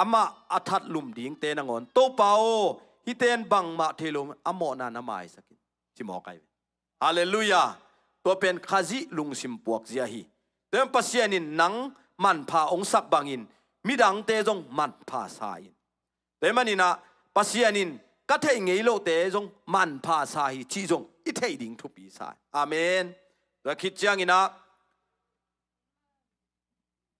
amah a thatlum dingte nangawn, Topa aw, hihte in bangmah thei lo, a mawhna na maisak in, ci mawk ahi ve. Halleluiah. Tua pen Khazih lungsim puakzia hi. Tua hi Pasian in nang manpha hong sak bangin midangte zong manpha sa in. Tua hi manin ah Pasian in ka theih ngei lohte zong manpha sa hi cih zong i theih ding thupi sa hi. Amen. Tua khit ciangin ah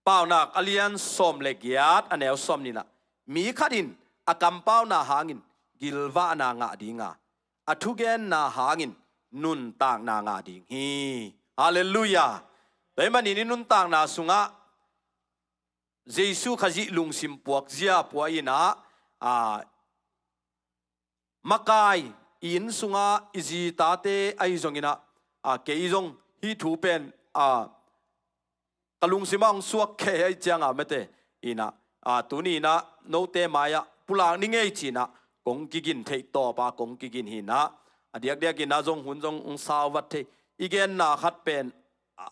Paunak a lian sawm le giat a neu sawm nih in ah, mi khat in a kampauna hangin gilvahna ngah ding a, a thugenna hangin nuntakna ngah ding hi. Halleluiah. Tua hi manin i nuntakna sungah Jesu Khazih lungsim puakzia pua in ah, a, makai, i inn sungah i zi tate ahi zongin ah, a, kei zong hih thu pen, a, ka lungsim ah hong suak kei ahih ciangin ah mate in ah, a, tuni in ah note mai-ah pulak ni ngei ci-in ah kong kigin theih tawp a kong kigin hi in ah, a diakdiakin ah zong hun zong hong sau vat thei. I genna khat pen, a,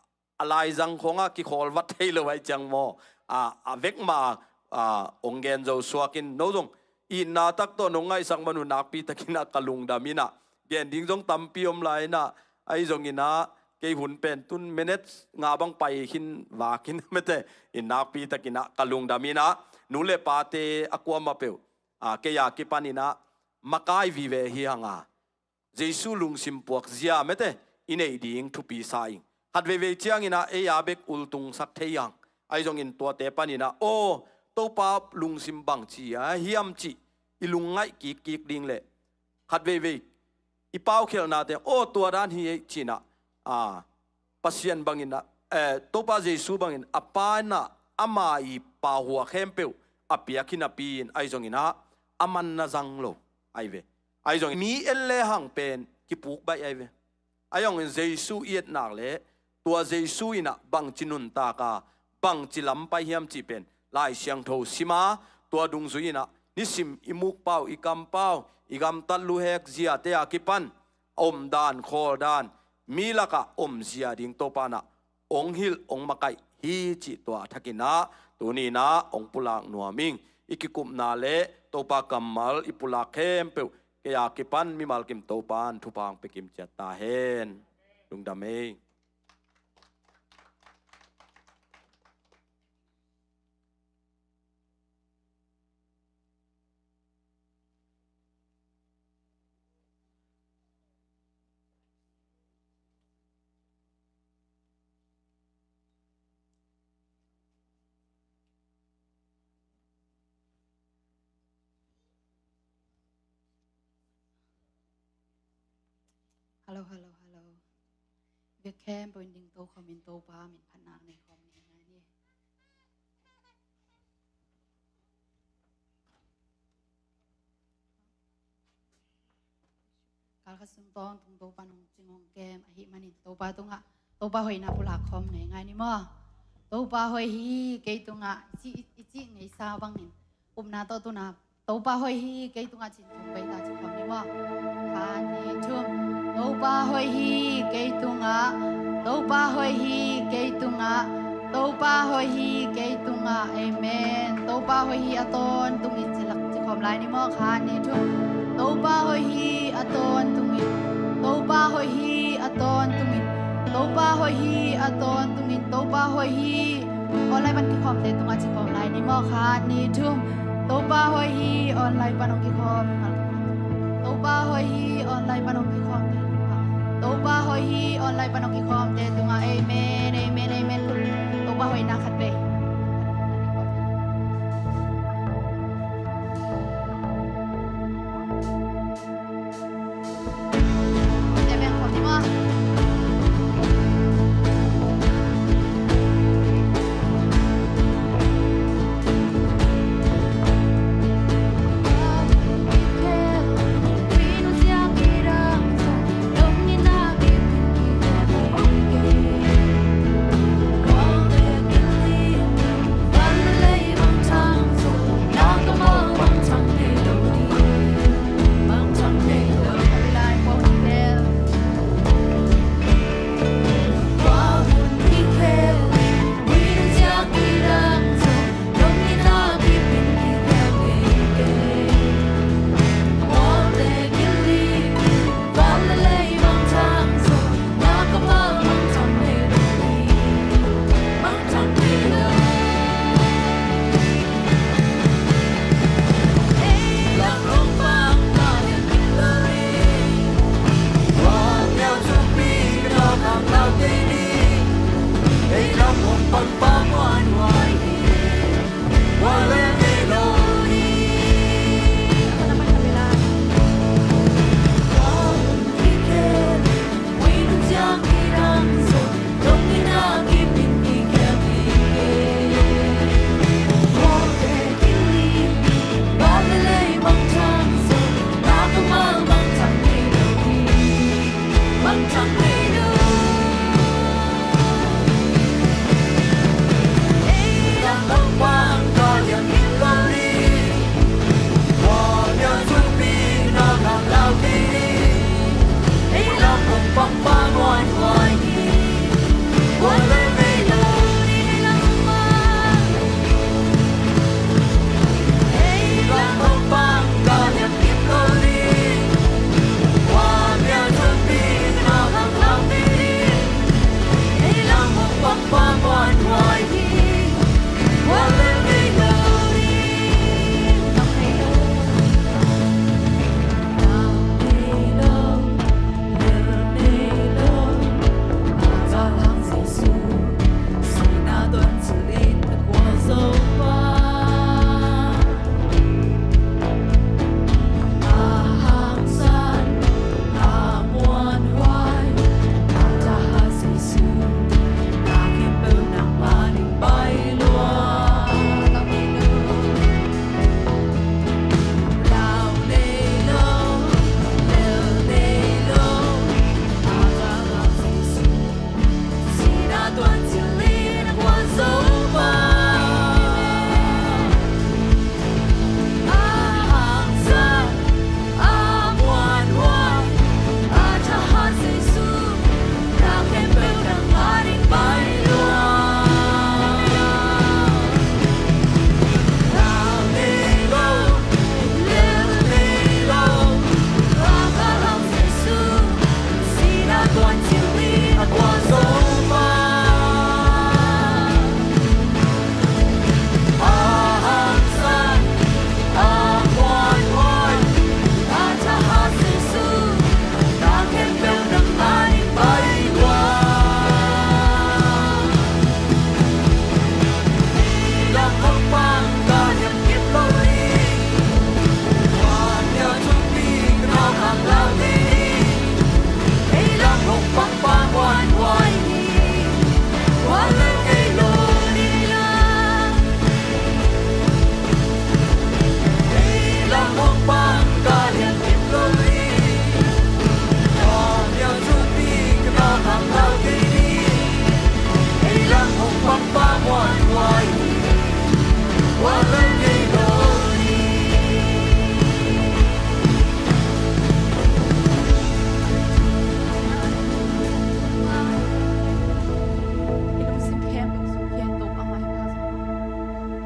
a laizang khawngah kikhawl vat thei lo ahih ciang maw, a, a vek mah, a, hong gen zo suak in, no zong itna tak tawh nong ngaihsak man uh nakpi takin ah ka lungdam in ah, gen ding zong tampi om lai in ah, ahi zongin ah kei hun pen tun minutes nga bang pai khin vak in mate in nakpi takin ah ka lungdam in ah, nu le pate a kuamah peuh, a, kei a kipan in ah makai vive hi hang a, Jesu lungsim puakzia mate i neih ding thupi sa ing. Khat veivei ciangin ah ei a bek ultungsak thei ang. Ahi zongin tuate panin ah, aw, Topa lungsim bangci a hiam cih i lungngaih kikkik ding le khat veivei i paukhialhnate, aw, tua dan hi ei ci-in ah, a, Pasian bangin ah, eh, Topa Jesu bangin a Pa in ah ama i pau hua khempeuh a piak hi napi in, ahi zongin ah a man na zang lo ahi ve. Ahi zongin mi en le hang pen kipuk baih ahi ve. Ahi zongin Jesu i et nak leh tua Jesu in ah bangci nuntak a, bangci lam pai hiam cih pen Lai Siangtho sim a, tua dungzui in ah nisim i mukpau, i kampau, i gamtat luhek ziate a kipan a omdan, khawldan, mi lakah omzia ding Topa in ah hong hilh, hong makaih hi cih tua a thakin ah tuni in ah hong pulak nuam ing. I kikupna le Topa kammal i pulak khempeuh kei a kipan mimal kim Topa in thupha hong pia kim ciat ta hen. Lungdam ei. Hello, hello, hello. Vek khempeuh in dingto khawmin Topa min phatna nei khawm ni ngai ni. Kal khat sung tawntung Topa in hong cing hong kem ahih manin Topa tungah Topa hoihna pulak khawm nei ngai ni maw? Topa hoih hi kei tungah i cih, i cih ngeisa bangin upna tawh tuna Topa hoih hi kei tungah cin thum vei ta ci khawm ni maw? Khat, nih, thum. Topa hoih hi kei tungah, Topa hoih hi kei tungah, Topa hoih hi kei tungah. Amen. Topa hoih hi a tawntungin ci lak ci khawm lai ni maw? Khat, nih, thum. Topa hoih hi a tawntungin, Topa hoih hi a tawntungin, Topa hoih hi a tawntungin, Topa hoih hi. Aw, lai pan kikhawmte tungah ci khawm lai ni maw? Khat, nih, thum. Topa hoih hi, online pan hong kikhawm. Topa hoih hi, online pan hong kikhawmte tungah. Topa hoih hi, online pan hong kikhawmte tungah. Amen, amen, amen. Topa hoihna khat vei.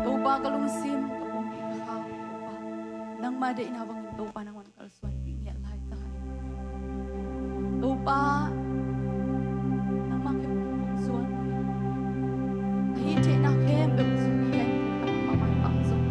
Topa, ka lungsim, ka pumpi, ka khau, Topa, nangmah deihna bangin Topa nang wan kalsuan pih ngiat lai ta hen. Topa, nangmah khempeuh hong zuan, ka hih theihna khempeuh zui hen, Topa, nangmah maipha zong.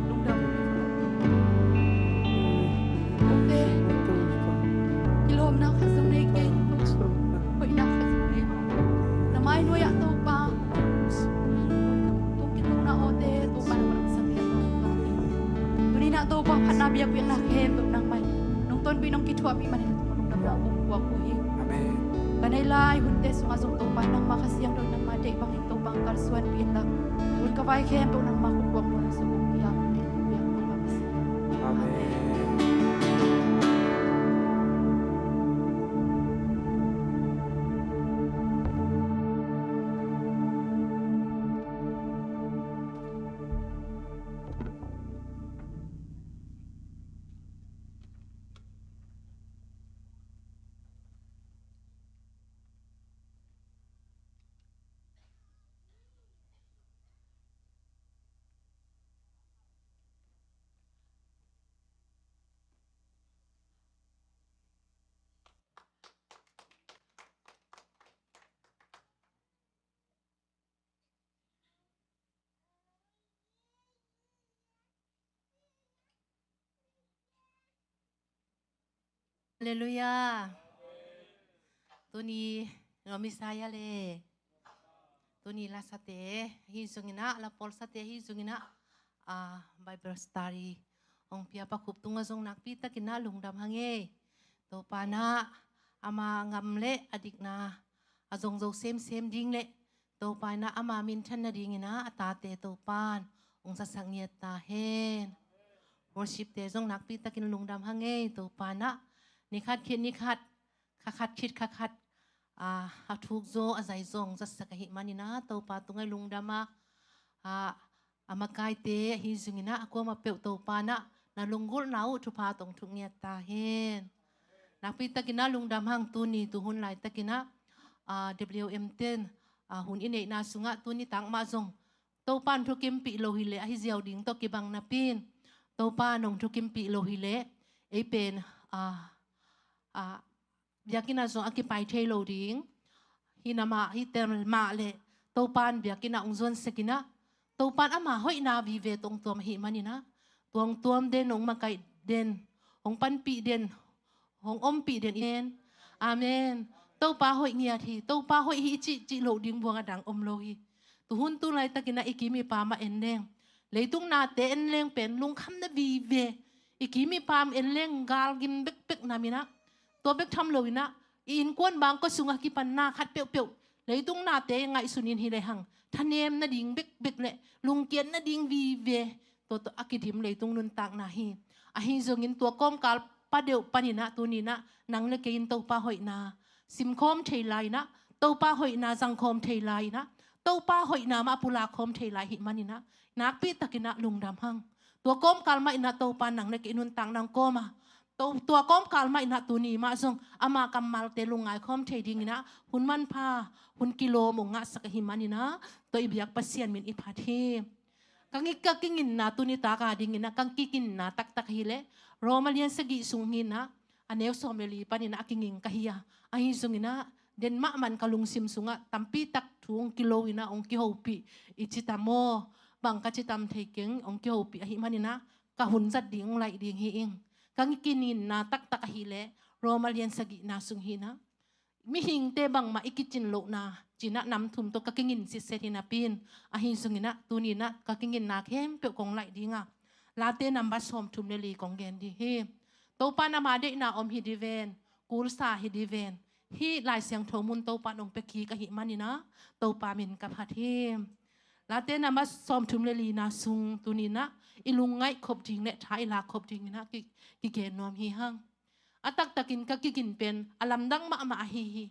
Lungdam. Kong te, kilawmna khat zong nei kei. Hoihna khat zong nei. Na mai nuai-ah Topa, kong kituhna awte Topa nangmah nong sang hen. Tuni-in ah Topa phatna biakpiakna khempeuh nangmah in nong tonpih nong kithuahpih manin Topa lungdamna kong puak uh hi. Amen. Ka neih lai hunte sungah zong Topa nangmah Kha Siangtho in nangmah deih bangin Topa hong kalsuanpih inla, hun ka vai khempeuh nangmah khuakuang mual sung kong kiam, kong piak Topa Messiah. Amen. Halleluiah. Tuni, no Messiah le. Tuni lasate hi zongin ah, lapawlsate hi zongin ah, a, Bible study hong pia Pa Khup tungah zong nakpi takin ah lungdam hang ei. Topa in ah ama ngam le a dikna a zong zo semsem ding le Topa in ah ama minthan nadingin ah a tate Topan hong zatsak ngiat ta hen. Worship-te zong nakpi takin lungdam hang ei. Topa in ah ni khat khit ni khat, kha khat khit kha khat, a, a thuk zaw, a zai zaw hong zatsak ahih manin ah Topa tungah i lungdam a, a, a makaite ahi zongin ah a kuamah peuh Topa in ah na lunggulhna uh thupha tawh hong thuk ngiat ta hen. Nakpi takin ah lungdam hang. Tuni tuhun laitakin ah, a, W M ten, a, hun i neihna sungah tuni tak mah zong Topan thukimpih lo hileh ahi ziau ding tawh kibang napi-in, Topan hong thukimpih lo hileh ei pen, a, a, biakinn ah zong a kipai thei lo ding hi na mah, hi tel mah leh Topan biakinn ah hong zuan sek in ah, Topan ama hoihna vive tawh hong tuam ahih manin ah, tua hong tuam den, hong makaih den, hong panpih den, hong ompih den i hen. Amen. Topa hoih ngiat hi, Topa hoih hi i cih cih loh ding buang a dang om lo hi. Tuhun tu laitakin ah i kim i pam ah en leng, leitung nate en leng pen lungkhamna vive, i kim i pam en leng galgim bekbek nam in ah, tua bek tham lo in ah i innkuan bangkua sungah kipan na khat peuhpeuh leitung nate ngaihsun in hi lehang thanem nading bekbek le lungkiat nading vive, tua tawh a kidim leitung nuntakna hi. Ahi zongin tua kawmkal pa deuh panin ah tuni in ah nang le kei in Topa hoihna simkhawm thei lai in ah, Topa hoihna zangkhawm thei lai in ah, Topa hoihna mah pulakkhawm thei lai ahih manin ah nakpi takin ah lungdam hang. Tua kawmkal mah in ah Topa nang le kei nuntakna hong kawm a, to, tua kawmkal mah in ah tuni mah zong ama kammalte lungngaikhawm thei dingin ah hun manpha, hun kilawm hong ngahsak ahih manin ah tua i biak Pasian min i phat hi. Ka ngi-, ka kinginna tuni tak a dingin ah ka kiginna taktak hileh Roma lian sagih sung hi in ah, a neu sawm le li panin ah a kinging ka hi a, ahi zongin ah den mahmah in ka lungsim sungah tampi tak thu hong kilo in ah hong kihopih i ci tam aw, bang ka ci tam thei keng, hong kihopih ahih manin ah ka hun zat ding hong laih ding hi ing. Ka ngi-, kinginna taktak ahileh Roma lian sagihna sung hi in ah, mihingte bangmah i kicin lohna ci in ah nam thum tawh ka kingin sitset hi napi-in, ahi zongin ah tuni in ah ka kinginna khempeuh kong laih ding a, Late nambat sawmthum le li kong gen ding hi. Topa in ama deihna om hi di ven, kulsa hi di ven, hih Lai Siangtho mun Topa in hong pia kik ahih manin ah Topa min ka phat hi. Late nambat sawmthum le lina sung tuni in ah i lungngaih khop ding le tha i lak khop dingin ah ki, kigen nuam hi hang. A taktakin ka kigin pen a lamdang mahmah ahi hi.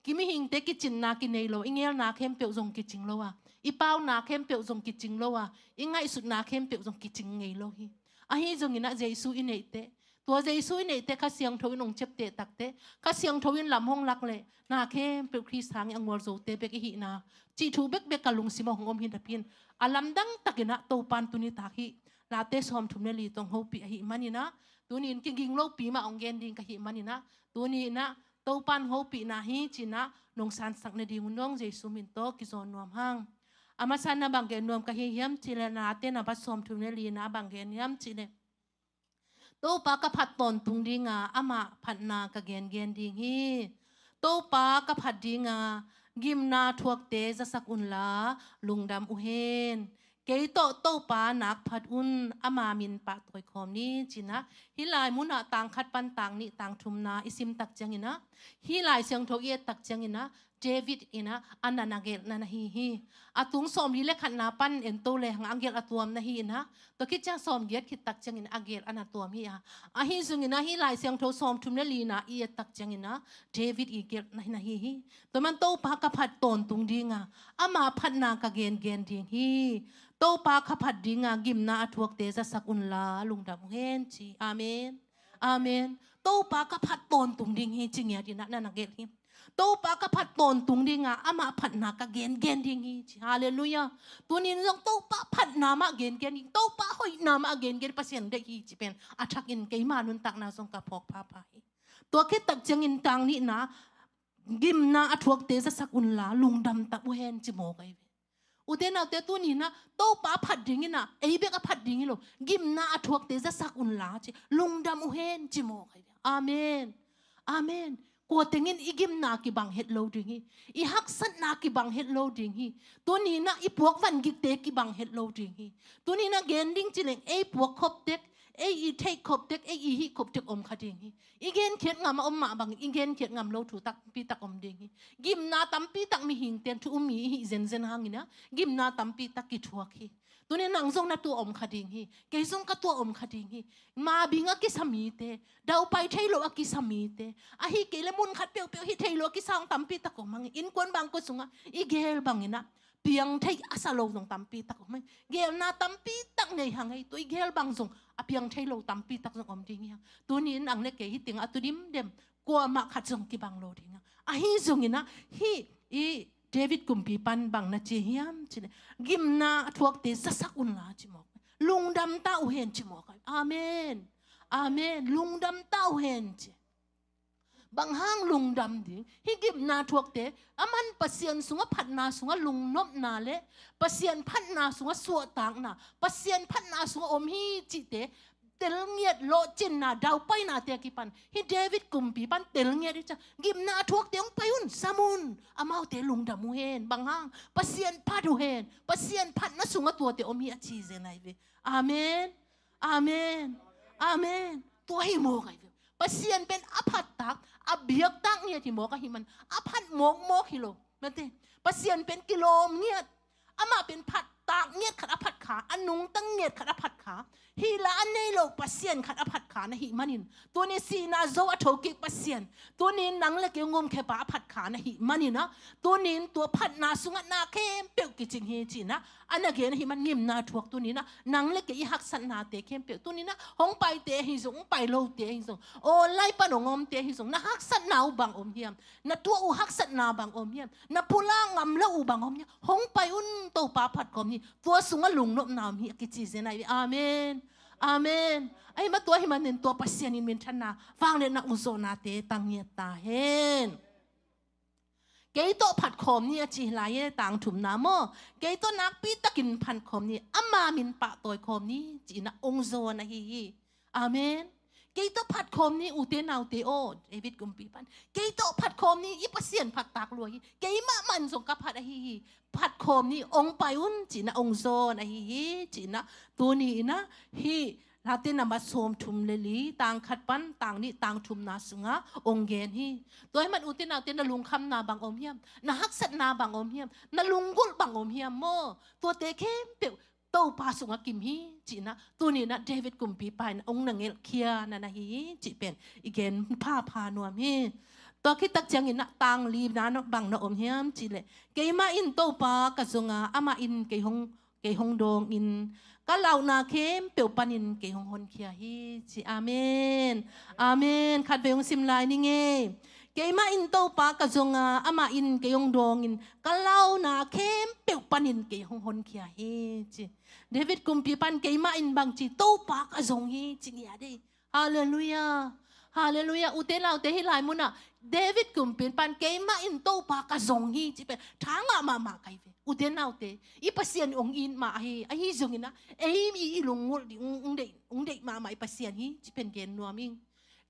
Ki mihingte kicinna kinei lo, i ngelna khempeuh zong kicing lo a, i pauna khempeuh zong kicing lo a, i ngaihsutna khempeuh zong kicing ngei lo hi. Ahi zongin ah Jesu i neih teh, tua Jesu i neih teh Kha Siangtho in hong ciapteh tak teh, Kha Siangtho in lam hong lak leh na khempeuh Khrist hangin a ngualzote bek i hihna cih thu bekbek ka lungsim ah hong om hi napi-in, a lamdang takin ah Topa in tuni tak hih Late sawmthum le li tawh hong hopih ahih manin ah, tuni in kiging lopi mah hong gen ding ka hih manin ah, tuni in ah Topa in hong hopihna hi ci in ah nong sansak nading un dong Jesu min tawh kizawn nuam hang. A masa in ah bang gen nuam ka hi hiam cih leh Late nambat sawmthum le lina bang gen hiam cih leh, Topa ka phat tawntung ding a, amah phatna ka gengen ding hi. Topa ka phat ding a, gimna thuakte zasak unla lungdam uh hen. Kei tawh Topa nak phat un, ama min pahtawi khawm ni ci in ah, hih lai munah tang khat pan tang nih tang thumna i sim tak ciangin ah, hih Lai Siangtho i et tak ciangin ah, David in ah a na na gelhna na hi hi. A tung sawmli le khatna pan en to lehang a gelh a tuamna hi in ah, tua khit ciang sawmgiat khit tak ciangin a gelh a na tuam hi a. Ahi zongin ah hih Lai Siangtho sawmthum le lina i et tak ciangin ah David i gelhna na hi hi. Tua man Topa ka phat tawntung ding a, ama phatna ka gengen ding hi. Topa ka phat ding a, gimna a thuakte zasak unla lungdam uh hen ci. Amen. Amen. Topa ka phat tawntung ding hi ci ngiat in ah na na gelh hi. Topa ka phat tawntung ding a, amah phatna ka gengen ding hi ci. Halleluiah. Tuni in zong Topa phatna mah gengen ding, Topa hoihna mah gengen, Pasian deih hi ci pen a thakin keima nuntakna zong ka phawk phapha hi. Tua khit tak ciangin tang nihna, gimna a thuakte zasak unla lungdam ta uh hen ci mawk ahi ve. Ute naute, tuni in ah Topa phat ding in ah, ei bek a phat ding hi lo, gimna a thuakte zasak unla ci, lungdam uh hen ci mawk ahi ve. Amen. Amen. Kua tengin i gimna kibang het lo ding hi. I haksatna kibang het lo ding hi. Tuni-in ah i puak van gikte kibang het lo ding hi. Tuni-in ah gen ding ci leng ei puak khop tek, ei i theih khop tek, ei i hih khop tek om kha ding hi. I genkhiat ngam a om mah bangin i genkhiat ngam lo thu tampi tak om ding hi. Gimna tampi tak mihingte'n thu um mi i hih zenzen hangin ah gimna tampi tak kithuak hi. Tuni nang zong na tua om kha ding hi. Kei zong ka tua om kha ding hi. Mabing a kisa mite, daupai thei lo a kisa mite, ahi kei leh mun khat peuhpeuh hih thei lo a kisa hong tampi tak om hang hi. Innkuan bangkua sungah i geel bangin ah piang thei a sa lo zong tampi tak om hang hi. Geelna tampi tak nei hang hi. Tua i geel bang zong a piang thei lo tampi tak zong om ding hi hang. Tuni-in nang leh kei hih tengah a tu dimdem, kuamah khat zong kibang lo ding hang. Ahi zongin ah hih i David kumpi pan bang na ci hiam ci leh, gimna a thuakte zasak unla ci mawk. Lungdam ta uh hen ci mawk. Amen. Amen. Lungdam ta uh hen ci. Bang hang lungdam ding? Hih gimna thuakte a man Pasian sungah phatna sungah lungnopna leh Pasian phatna sungah suahtakna, Pasian phatna sungah om hi cihte telngiat, lawhcinna, daupainate a kipan, hih David kumpi pan telngiat hi ciang, gimna a thuakte hong pai un, sam un, amaute lungdam uh hen. Bang hang? Pasian phat uh hen. Pasian phatna sungah tuate om hi a ci zen ahi ve. Amen. Amen. Amen. Tua hi mawk ahi ve. Pasian pen a phattak, a biaktak ngiat hi mawk ahih man a phat mawkmawk hi lo. Mate, Pasian pen kilawm ngiat. Amah pen phattak ngiat khat a phat kha, a nungta ngiat khat a phat kha, hih la a nei lo Pasian khat a phat kha na hih manin, tuni sihna zo a thokik Pasian, tuni nang leh kei hong umkhia pa a phat kha na hih manin ah, tuni tua phatna sungah na khempeuh kicing hi ci-in ah a na gen ahih man gimna thuak tuni-in ah nang leh kei i haksatnate khempeuh tuni-in ah hong paite ahi zong, hong pai lote ahi zong, online pan hong omte ahi zong, na haksatna uh bang om hiam? Na tuah uh haksatna bang om hiam? Na pulak ngam lo uh bang om hiam? Hong pai un, Topa phat khawm ni. Tua sungah lungnopna om hi a kici zen ahi ve. Amen. Amen. Ahih man tua ahih manin tua Pasian in minthanna, vangliatna, ongzawhnate tang ngiat ta hen. Kei tawh phat khawm ni a ci hi lai e, tang thumna maw. Kei tawh nakpi takin phat khawm ni, ama min pahtawi khawm ni ci-in ah ongzawn ahi hi. Amen. Kei tawh phat khawm ni, ute naute aw, David kumpi pan. Kei tawh phat khawm ni, i Pasian phattak lua hi. Keimah mah in zong ka phat ahi hi. Phat khawm ni, ong pai un ci-in ah ongzawn ahi hi ci-in ah, tuni-in ah hih Late number sawmthum le li, tang khat pan tang nih, tang thumna sungah ong gen hi. Tua ahih man ute naute, na lungkhamna bang om hiam? Na haksatna bang om hiam? Na lunggulh bang om hiam maw? Tuate khempeuh Topa sungah kim hi ci-in ah, tuni-in ah David kumpipa in ong na ngelhkhia na na hi hi cih pen i gen phapha nuam hi. Tua khit tak ciangin ah tang lina bang na om hiam cih leh, keimah in Topa ka zong a, amah in kei hong, kei hong dawng in, ka launa khempeuh panin kei hong honkhia hi ci. Amen. Amen. Khatvei hong sim lai ning ei. Keimah in Topa ka zong a, amah in kei hong dawng in, ka launa khempeuh panin kei hong honkhia hi ci. David kumpipa in keimah in bang ci, Topa ka zong hi ci ngiat ei. Halleluiah. Halleluiah. Ute naute, hih lai munah David kumpipa in keimah in Topa ka zong hi ci pen tha ngah mahmah ka hi ve. Ute naute, i Pasian in ong it mah ahi, ahi zongin ah ei i, i lunggulh ding ong, ong deih, ong deih mahmah i Pasian hi ci pen gen nuam ing.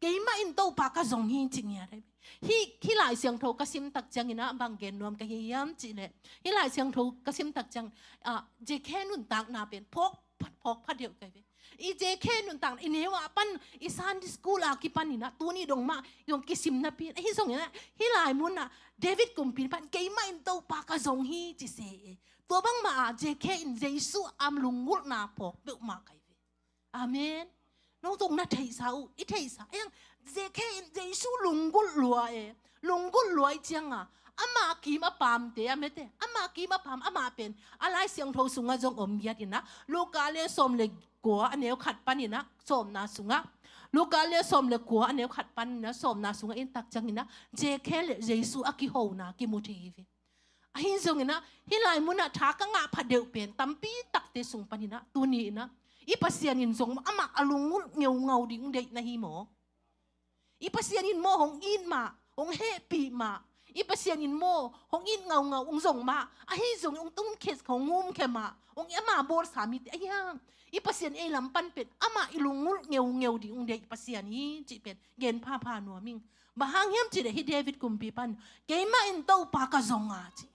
Keimah in Topa ka zong hi ci ngiat ei. Hih, hih Lai Siangtho ka sim tak ciangin ah bang gen nuam ka hi hiam cih leh, hih Lai Siangtho ka sim tak ciang, ah, J K nuntakna pen phawk pha, phawk pha deuh ka hi ve. I J K nuntakna, i neu a pan, i Sunday school a kipanin ah tuni dong mah zong kisim napi in, ahi zongin ah hih lai munah David kumpipa in keimah in Topa ka zong hi ci se e. Tua bangmah a J K in Jesu a lunggulhna phawk peuhmah ka hi ve. Amen. Nong zong na theihsa uh, i theihsa. Ahi hang J K in Jesu lunggulh lua e. Lunggulh lua i ciang a, ama kim a pamte, a mete, ama kim a pam, amah pen a Lai Siangtho sungah zong om ngiat in ah, Luka lian sawm le kua, a neu khat panin ah sawmna sungah, Luka lian sawm le kua, a neu khat panin ah sawmna sungah en tak ciangin ah J K le Jesu a kihona kimu thei hi ve. Ahi zongin ah hih lai munah tha ka ngah pha deuh pen tampi takte sung panin ah, tuni-in ah i Pasian in zong amah a lunggulh ngeungau ding deih na hi maw? I Pasian in maw hong it mah, hong hehpih mah, I Pasian in maw, hong it ngaungau, hong zong mah, ahi zongin hong tung khes, hong hum khe mah, hong i ama bawlsa mite, ahi hang. I Pasian ei lam pan pen, amah i lunggulh ngeungeu ding hong deih Pasian hi, cih pen, gen phapha nuam ing. Bang hang hiam cih leh hih David kumpipa in, keimah in Topa ka zong a, ci.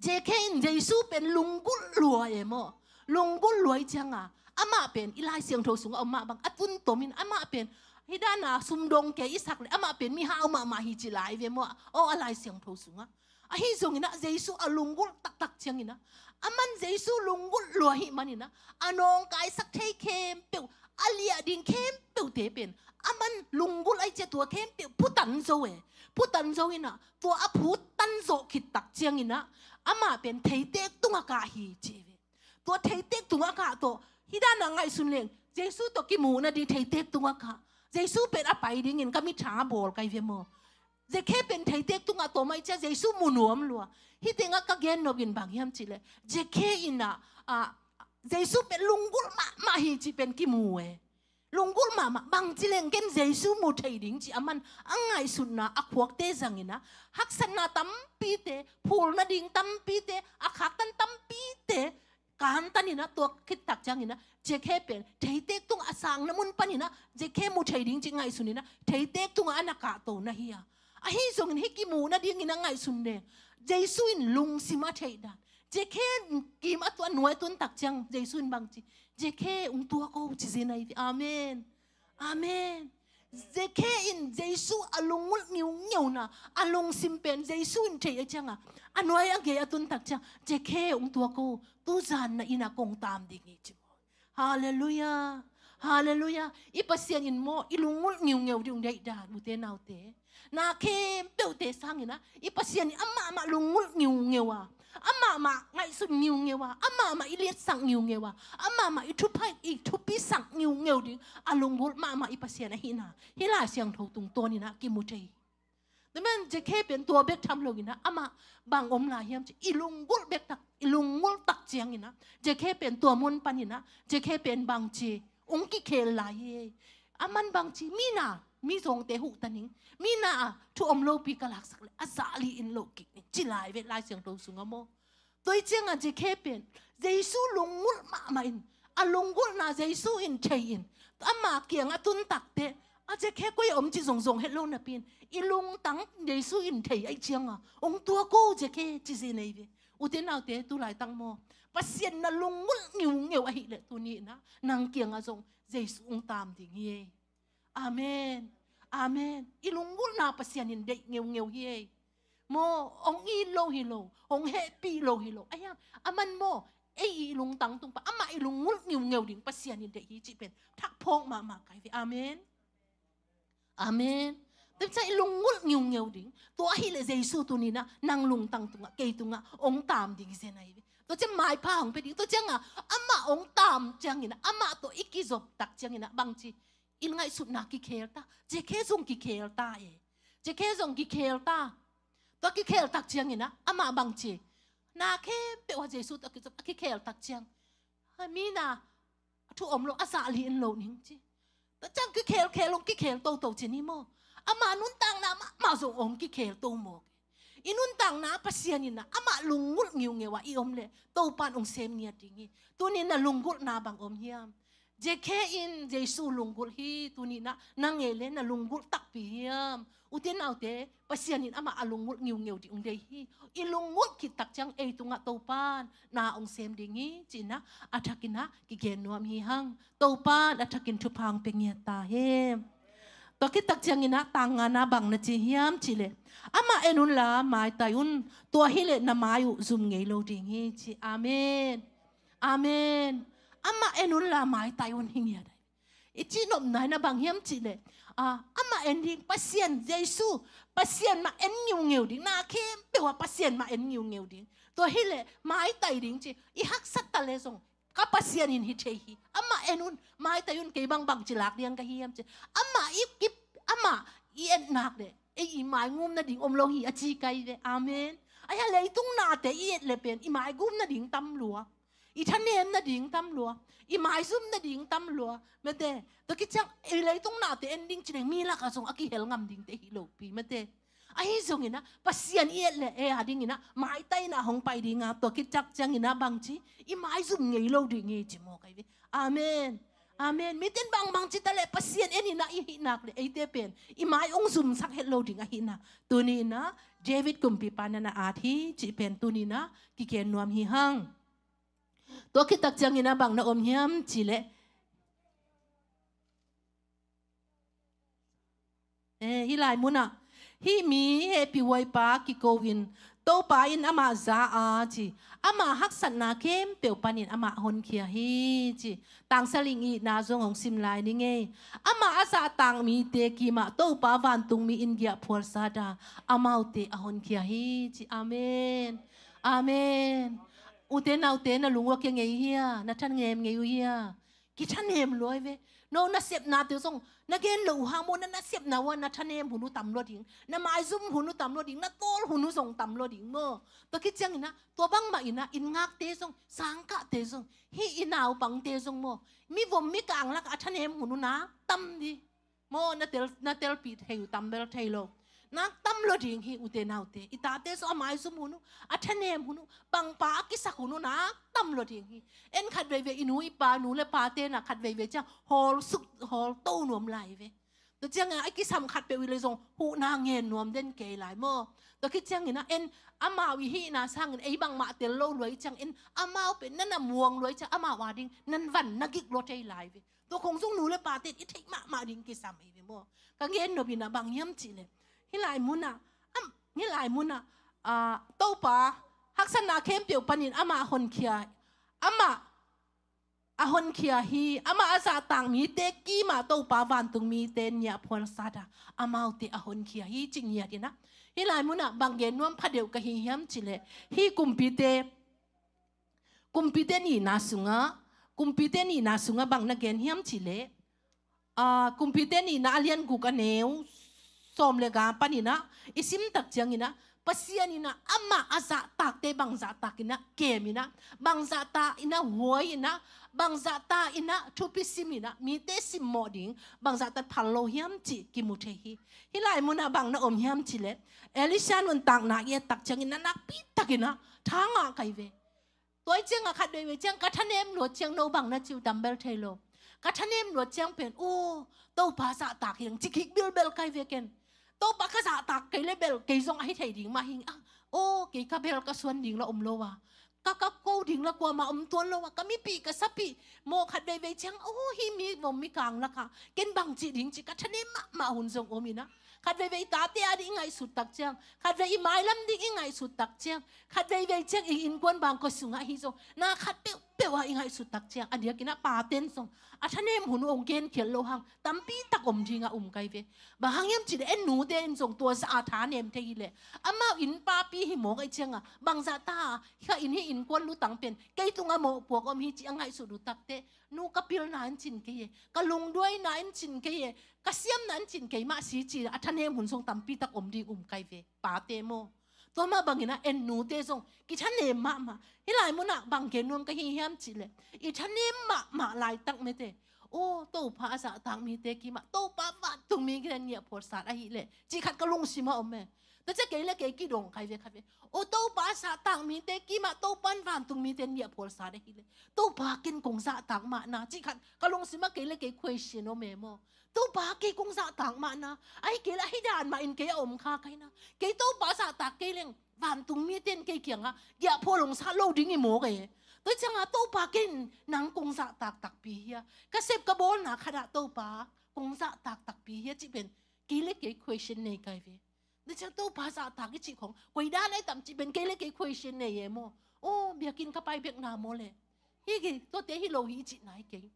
Zakhe in Jesu pen lunggulh lua e maw. Lunggulh lua i cianga, amah pen i Lai Siangtho sungah om mah bang a tuntom in amah pen hih dana sumdong kei i sak leh amah pen mihau mahmah hi ci lai ve maw. Aw, a Lai Siangtho sungah. Ahi zongin ah Jesu a lunggulh taktak ciangin ah, aman Jesu lunggulh lua ahih manin ah, a nawngkaisak thei khempeuh, a liah ding khempeuhte pen, aman lunggulh ahih ciang tua khempeuh phutan zo e. Phutan zo in ah, tua a phutan zawh khit tak ciangin ah, amah pen theitek tungah kah hi ci ve. Tua theitek tungah kah tawh, hih dana ngaihsun leng, Jesu tawh kimuh nading theitek tungah kah. Jesu pen a pai dingin ka mitha bawl kai ve maw. Zakhe pen theitek tungah tawm ahih ciang Jesu mu nuam lua. Hih tengah ka gen nop in bang hiam cih leh, Zakhe in ah, ah, Jesu pen lunggulh mahmah hi cih pen kimu e. Lunggulh mahmah, bangci leng ken Jesu mu thei ding ci aman a ngaihsutna a khuakte zangin ah, haksatna tampite, phul nading tampite, a khaktan tampite kantan in ah, tua khit tak ciangin ah, Zakhe pen theitek tungah a sangna mun panin ah, Zakhe mu thei ding ci ngaihsun in ah, theitek tungah a na kahto na hi a. Ahi zongin hih kimuh nadingin a ngaihsun leng, Jesu in lungsim a theih dan. Zakhe kim a tua nuai tun tak ciang, Jesu in bangci, Zakhe, hong tuak o, ci zen ahi ve. Amen. Amen. Zakhe in Jesu a lunggulh ngiungiuna, a lungsim pen Jesu in theih a cianga, a nuai a gei a tun tak ciang, Zakhe, hong tuak o, tuzan na inn ah kong tam ding hi ci. Halleluiah. Halleluiah. I Pasian in maw, i lunggulh ngiungeu ding hong deih dan, ute naute. Na khempeuhte sangin ah, i Pasian in amahmah lunggulh ngiungeu a, amahmah ngaihsut ngiungeu a, amahmah i liatsak ngiungeu a, amahmah i thupi, i thupisak ngiungeu ding a lunggulh mahmah i Pasian ahihna hih Lai Siangtho tungtawnin ah kimu thei hi. Tua man Zakhe pen tua bek tham loin ah, amah bang om lai hiam cih, i lunggulh bek tak, i lunggulh tak ciangin ah, Zakhe pen tua mun panin ah, Zakhe pen bangci, hong kikhel lai hi. Aman bangci, mi na, mizawngte huh ta ning, mi na ah thu om lopi ka laksak leh a zah li-in loh kik ning, ci lai ve Lai Siangtho sungah maw. Tua hi cianga Zakhe pen Jesu lunggulh mahmah in, a lunggulhna Jesu in thei in, ama kiangah tun takteh, a Zakhe koi a om cih zongzong het lo napi in, i lungtang Jesu in thei ahih cianga, hong tuak o Zakhe, ci zen ahi ve. Ute naute, tu laitak maw, Pasian na lunggulh ngiungeu ahih leh tuni in ah, nang kiangah zong Jesu hong tam ding hi. Amen. Amen. I lunggulhna Pasian in deih ngeungeu hi ei. Maw, hong it lo hi lo, hong hehpih lo hi lo. Ahi hang, aman maw, ei i lungtang tung pan, amah i lunggulh ngiungeu ding Pasian in deih hi cih pen thak phawk mahmah kai ve. Amen. Amen. Tua ciang i lunggulh ngiungeu ding, tua ahih leh Jesu tuni in ah, nang lungtang tungah, kei tungah hong tam ding hi zen ahi ve. Tua ciang maipha hong pia ding, tua ciangah amah hong tam ciangin ah, amah tawh i kizop tak ciangin ah, bangci, i ngaihsutna kikhel ta. Zakhe zong kikhel ta e. Zakhe zong kikhel ta. Tua kikhel tak ciangin ah, amah bangci, na khempeuh ah Jesu tawh a kizop, a kikhel tak ciang, ha, mi na, a thu om lo, a zah li-in loh ning ci. Tua ciang kikhelkhel hong kikhel toto ci ni maw. Amah nuntakna mahmah zong hong kikhel to mawk e. I nuntakna Pasian in ah, amah lunggulh ngiungeu ah i om leh, Topa in hong sem ngiat ding hi. Tuni in na lunggulhna bang om hiam? Zakhe in Jesu lunggulh hi, tuni in ah, nang ei leh na lunggulh takpi hiam? Ute naute, Pasian in amah a lunggulh ngiungeu ding hong deih hi. I lunggulh khit tak ciang ei tungah Topa in na hong sem ding hi, ci-in ah, a thakin ah kigen nuam hi hang. Topa in a thakin thupha hong pia ngiat ta hen. Tua khit tak ciangin ah, tang ngana bang na ci hiam cih leh, amah en unla maitai un, tua hi leh na mai uh zum ngei lo ding hi, ci. Amen. Amen. Amah en unla maitai un hi ngiat ahi. I cihnopna in ah bang hiam cih leh, ah, amah en ding, Pasian, Jesu, Pasian mah en ngiungeu ding, na khempeuh ah Pasian mah en ngiungeu ding. Tua hi leh maitai ding ci, i haksat ta leh zong, ka Pasian in hi thei hi. Amah en un, maitai un, kei bang bangci lak liang ka hi hiam ci. Amah i, i, amah i et nak leh, ei i maigum nading om lo hi a ci kai ve. Amen. Ahi hang leitung nate i et leh pen, i maigum nading tam lua. I thanem nading tam lua. I maizum nading tam lua. Mate, tua khit ciang, ei leitung nate en ding ci leng mi lakah zong a kihel ngam dingte hi lopi. Mate. Ahi zongin ah Pasian i et le ei a dingin ah maitai in ah hong pai ding a, tua khit tak ciangin ah bangci i maizum ngei lo ding hi ci maw kai ve. Amen. Amen. Mite in bangbang ci ta leh Pasian en in ah i hih nak le eite pen i mai hong zumsak het lo ding ahi nak. Tuni in ah David kumpipa na na at hi cih pen tuni in ah kigen nuam hi hang. Tua khit tak ciangin ah bang na om hiam cih leh, eh, hih lai mun ah hih mi hehpihhuaipa kiko in Topa in amah za a ci, amah haksatna khempeuh panin amah honkhia hi ci. Tangsaling i itna zong hong sim lai ni ngei. Amah a zahtak mite kimah Topa vantungmi in giahphual sat a, amaute a honkhia hi ci. Amen. Amen. Ute naute, na lung ua kia ngei hia, na thanem ngei uh hia? Kithanem luai ve. No nasepnate zong na gen lo uh hang maw, na nasepna uh ah na thanem hun uh tam lua ding, na maizum hun uh tam lua ding, na tawl hun uh zong tam lua ding maw. Tua khit ciangin ah tua bangmah in ah inn ngakte zong, sangkahte zong, hih i naupangte zong maw, mi vom mi kang lakah a thanem hun uh nak tam ding maw. Na tel, na telpih thei uh tam bel thei lo. Nak tam lua ding hi ute naute. I tate zong a maizum hun uh, a thanem hun uh, bangpa a kisak hun uh nak tam lua ding hi. En khat veivei i nu i pa, nu le pate na khat veivei ciang hawl suk, hawl to nuam lai ve. Tua ciangin a kisam khat peuh i le zong huhna ngen nuam den kei lai maw. Tua khit ciangin ah en amau i hihna sangin ei bangmah tel lo luai ciangin amau pen na na muang luai ciang amau a ding nan van na gik lua thei lai ve. Tua khong zong nu le pate in i theih mahmah ding kisam hi ve maw. Ka gen nop in ah bang hiam cih leh, hih lai mun ah, am, hih lai mun ah, ah, Topa haksatna khempeuh panin amah honkhia, amah a honkhia hi, amah a zahtak mite kimah Topa vantungmite in giahphual sat a, amaute a honkhia hi cih ngiat in ah. Hih lai mun ah bang gen nuam phadeuh ka hi hiam cih leh, hih kumpite, kumpite nihna sungah, kumpite nihna sungah bang na gen hiam cih leh, ah, kumpite nihna a lian guk a neu sawm le nga panin ah i sim tak ciangin ah Pasian in ah amah a zahtakte bang zahtak in ah kem in ah, bang zahtak in ah huai in ah, bang zahtak in ah thupi sim in ah, mite simmawh ding bang zahtak phal lo hiam cih kimu thei hi. Hih lai mun ah bang na om hiam cih leh, Elisha nuntakna i et tak ciangin na nakpi takin ah tha ngah kai ve. Tua i ciangah khat veivei ciang ka thanem luat ciang no bang na ci uh tam bel thei lo. Ka thanem luat ciang pen, aw, Topa zahtak hi hang ci kik bilbel kai ve ken. Topa ka zahtak kei le bel kei zong ahi thei ding mah hi hang. Ah, aw, kei ka bel ka suan ding la om lo a, ka kap ko ding la kuamah om tuan lo a, ka mipih ka sapih maw, khat veivei ciang, aw, hih mi vom mi kang lakah ken bang cih ding ci ka thanem mahmah hun zong om in ah. Khat veivei tate a ding i ngaihsut tak ciang, khat vei i mailam ding i ngaihsut tak ciang, khat veivei ciang i innkuan bangkua sungah hi zong, na khat peuhpeuh ah i ngaihsut tak ciang, a diakin ah paten zong a thanem hun uh hong genkhial lo hang tampi tak om ding a um kai ve. Bang hang hiam cih leh en nute in zong tua zah a thanem thei hi leh, amau inn papi hi mawk ahih ciangah bang zahtak a, kha inn hih innkuan lutang pen kei tungah mawhpuak om hi cih a ngaihsut uh takteh, nu ka pilna in cin kei e, ka lungduaina in cin kei e, ka siamna in cin kei mah si ci a thanem hun zong tampi tak om ding um kai ve, pate maw. Tua mah bangin ah en nute zong kithanem mahmah. Hih lai mun ah bang gen nuam ka hi hiam cih leh, i thanem mahmah laitak mete, aw, Topa a zahtak mite kimah Topa vantungmite in giahphual sat ahih leh cih khat ka lungsim ah om e. Tua ciang kei le kei kidong kai ve khat ve. Aw, Topa a zahtak mite kimah Topa in vantungmite in giahphual sat ahih leh, Topa ken kong zahtak mahna cih khat ka lungsim ah kei le kei question om e maw. Topa kei kong zahtak mahna, ahih kei leh ahi dan mah in kei a om kha kai na. Kei Topa zahtak kei leng vantungmite in kei kiangah giahphual hong sat lo ding hi mawk e. Tua ciangah Topa ken nang kong zahtak takpi hia, ka sep ka bawlna khatah Topa kong zahtak takpi hia cih pen kei le kei question nei kai ve. Tua ciang Topa zahtak i cih khong koi dan ai tam cih pen kei le kei question nei e maw. Aw, biakinn ka pai bekna maw leh, hi kei, tuate hi lo hi i cihna hi kei.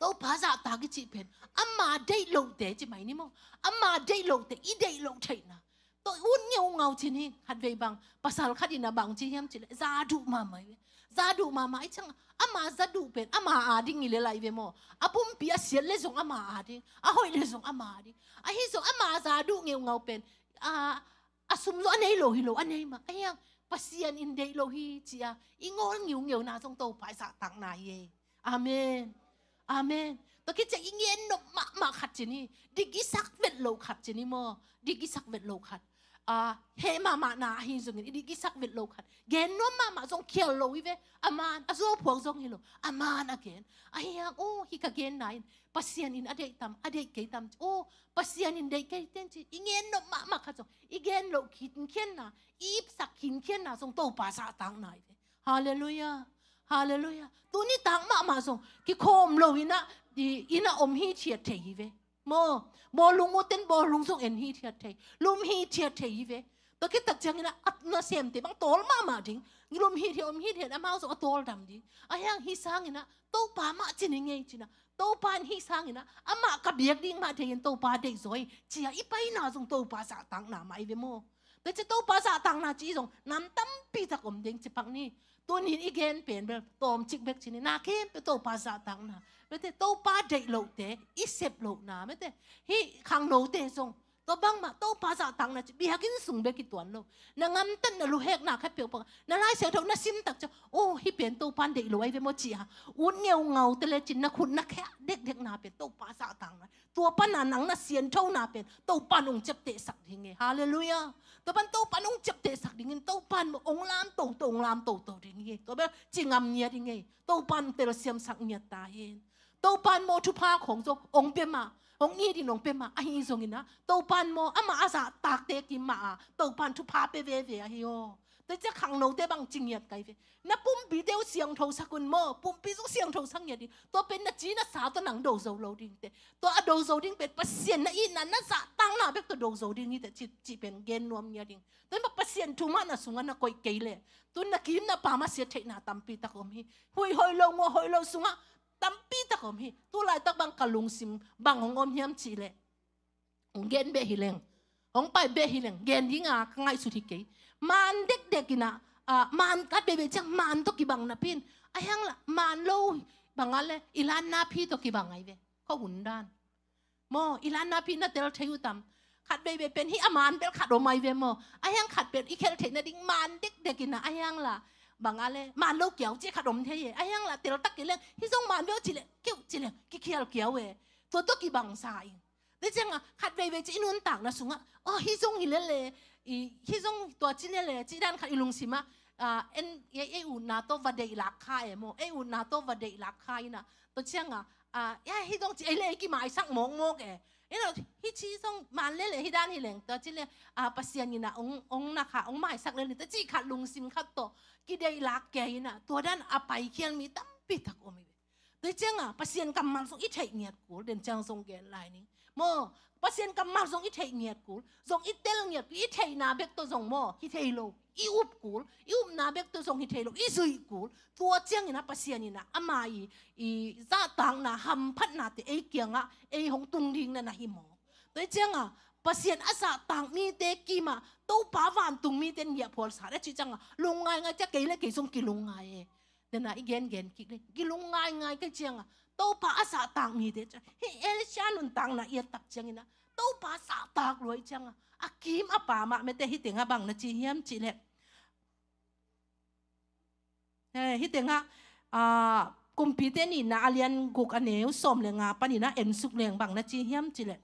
Topa zahtak i cih pen ama deih lohte ci mai ni maw. Ama deih lohte, i deih loh theihna. Tua ut ngeungau cin hi. Khat vei bang, pasal khat in a bang ci hiam cih leh, za duh mahmah hi ve. Za duh mahmah i ciang, ama za duh pen ama a ding hi lel lai ve maw. A pumpi a siat le zong ama a ding, a hoih le zong ama a ding. Ahi zong ama za duh ngeungau pen, a, a sum zong a nei lo hi lo, a nei mah. Ahi hang Pasian in deih lo hi ci a i ngawl ngiungeuna zong Topa i zahtakna hi e. Amen. Amen. Tua khit ciang i gen nop mahmah khat ci ni, dik i sak vet lo khat ci ni maw, dik i sak vet lo khat. A, heh mahmah na ahi zongin i dik i sak vet lo khat. Gen nuam mahmah zong khial lo hi ve. A man, a zuau phuak zong hi lo. A man a gen. Ahi hang, aw, hih ka genna in Pasian in a deih tam, a deih kei tam ci. Aw, Pasian in deih kei ten ci. I gen nop mahmah khat zong, i gen loh khinkhianna, i ipsak khinkhianna zong Topa zahtakna hi ve. Halleluiah. Halleluiah. Tuni tak mahmah zong kikhawm lo in ah, i, in ah om hithiat thei hi ve. Maw, bawlung uh ten bawlung zong en hithiat thei, lum hithiat thei hi ve. Tua khit tak ciangin ah, a nasemte bang tawl mahmah ding. Lum hithiat, om hithiat, amau zong a tawl dam ding. Ahi hang hih sangin ah Topa mah ci ni ngei ci-in ah, Topa in hih sangin ah amah ka biak ding mah thei in Topa deih zaw hi, ci-a i paina zong Topa zahtakna mah hi ve maw. Tua ci Topa zahtakna ci zong nam tampi tak om ding ci pak ni. Tuni in i gen pen bel tawmcik bek ci ni, na khempeuh Topa zahtakna. Bete Topa deih lohte i sep lohna, bete hih khangnote zong tua bangmah Topa zahtakna ci biakinn sung bek i tuan lo. Na ngamtatna luhekna khat peuhpeuh, na Lai Siangtho na sim tak ciang, aw, hih pen Topa in deih lo ahi ve maw ci-a ut ngeungaute le cin na khut na khe dekdekna pen Topa zahtakna. Tua pana nang na sianthona pen Topa in hong ciaptehsak ding hi. Halleluiah. Tua pan Topa in hong ciaptehsak dingin Topa in maw hong lam toto, hong lam toto ding hi. Tua bel ci ngam ngiat ding hi. Topa in telsiamsak ngiat ta hen. Topa in maw thupha khong zong hong pia mah, hong it in hong pia mah, ahi zongin ah Topa in maw amah a zahtakte kim mah a Topa in thupha pia veve ahi aw. Tua ciang khangnote bang ci ngiat kai ve. Na pumpite uh siangthosak un maw, pumpi zong siangthosak ngiat ding. Tua pen na ci na sa tawh nang do zo lo ding teh. Tua a do zo ding pen Pasian na itna, na zahtakna bek tawh do zo ding hi teh, ci, ci pen gen nuam ngiat ding. Tua in bang Pasian thu mah na sungah na koih kei leh, tu na kim na pam a siat theihna tampi tak om hi. Huih hoih lo, nguah hoih lo sungah tampi tak om hi. Tu laitak bang ka lungsim bang hong om hiam cih leh, hong gen beh hi leng, hong pai beh hi leng, gen dinga ka ngaihsut hi kei. Maan dekdek in ah, ah, maan khat beibei ciang maan tawh kibang napi in, ahi hang lah maan lo bang a le, i lan napi tawh kibang ahi ve. Khuahun dan maw, i lan napi na tel thei uh tam? Khat beibei pen hih a maan bel khat om ahi ve maw. Ahi hang khat pen i khelh theih nading maan dekdek in ah, ahi hang lah bang a le, maan lo kiau ci khat om thei e. Ahi hang lah tel tak kei leng, hih zong maan bel ci leh, kiau ci leng, kikhial kiau e. Tua tawh kibangsa in. Tua ciangah khat veivei ci i nuntakna sungah, aw, hih zong hi lele, i, hih zong tua ci lele, cih dan khat i lungsimah, ah, en, ei, ei utna tawh va deih lak kha e maw, ei utna tawh va deih lak kha inah. Tua ciangah, ah, ya, hih zong ci ei le ei kimaisak mawkmawk e. Inah, hih ci zong man lele hih dan hi leng, tua ci le, ah, Pasian inah ong, ong na kha, ong maisak lele, tua cih khat lungsim khat tawh kideih lak kei inah, tua dan a paikhial mi tampi tak om hi ve. Tua ciangah Pasian kammal zong i theih ngiat kul, den ciang zong gen lai ning. Maw, Pasian kammal zong i theih ngiat kul, zong i tel ngiat kul, i theihna bek tawh zong maw, hi thei lo, i up kul, i upna bek tawh zong hi thei lo, i zuih kul. Tua ciangin ah Pasian inah ama i, i zahtakna, hamphatnate ei kiangah ei hong tung ding na na hi maw. Tua ciangah Pasian a zahtak mite kimah Topa vantung mite in ngiahphual sa le cih ciangah lungngai ngai ciah kei le kei zong kilungngai e. Dena i gengen kik le, kilung ngaingai ka cianga Topa a sahtak mite ciang, hih Elisha nuntakna i a tak ciangina Topa sahtak luai cianga a kim a pamah mete hih tengah bang na ci hiam cihleh, eh, hih tengah, ah, Kumpite nihna a lian guk a neu sawm le nga panina ensuk leng bang na ci hiam cihleh.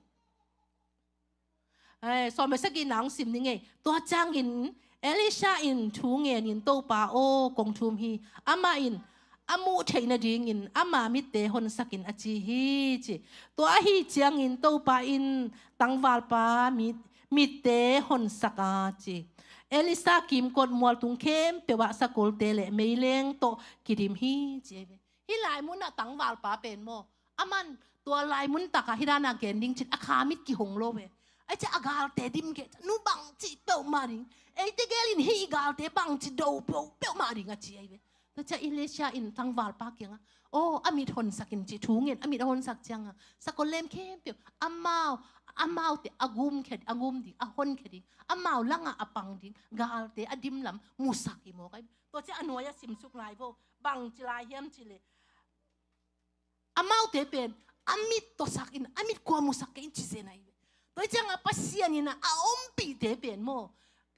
Eh, sawm le sagihna hong sim ni ngei. Tua ciangin Elisha in thu ngenin, Topa aw, kong thum hi. Amah in a muh theih nadingin ama mitte honsakin a ci hi ci. Tua ahi ciangin Topa in tangvalpa mit, mitte honsak a ci. Elisha kimkot mualtung khempeuh ah sakolte le meileng tawh kidim hi ci. Hih lai munah tangvalpa pen maw, aman tua lai mun takah hih dana gen ding cin a kha mit kihong lo ve. Ai cia a galte dim keh, nu bangci peuhmah ding, eite gelin hih i galte bangci do peuhmah ding a ci ai ve. Tua cia Elisha in tangvalpa kiangah, aw, a mit honsakin ci thu ngen, a mit a honsak cianga sakol lem khempeuh amau, amaute a gum khe, a gum ding, a hon khe ding, amau langah a pang ding galte a dimlam musak hi mawk ai ve. Tua cia a nuai a simsuk lai vo, bangci lai hiam cihleh, amaute pen a mit tawsak in, a mit kua musak kei in ci zen ai ve. Tua hi cianga Pasian ina a ompihte pen maw,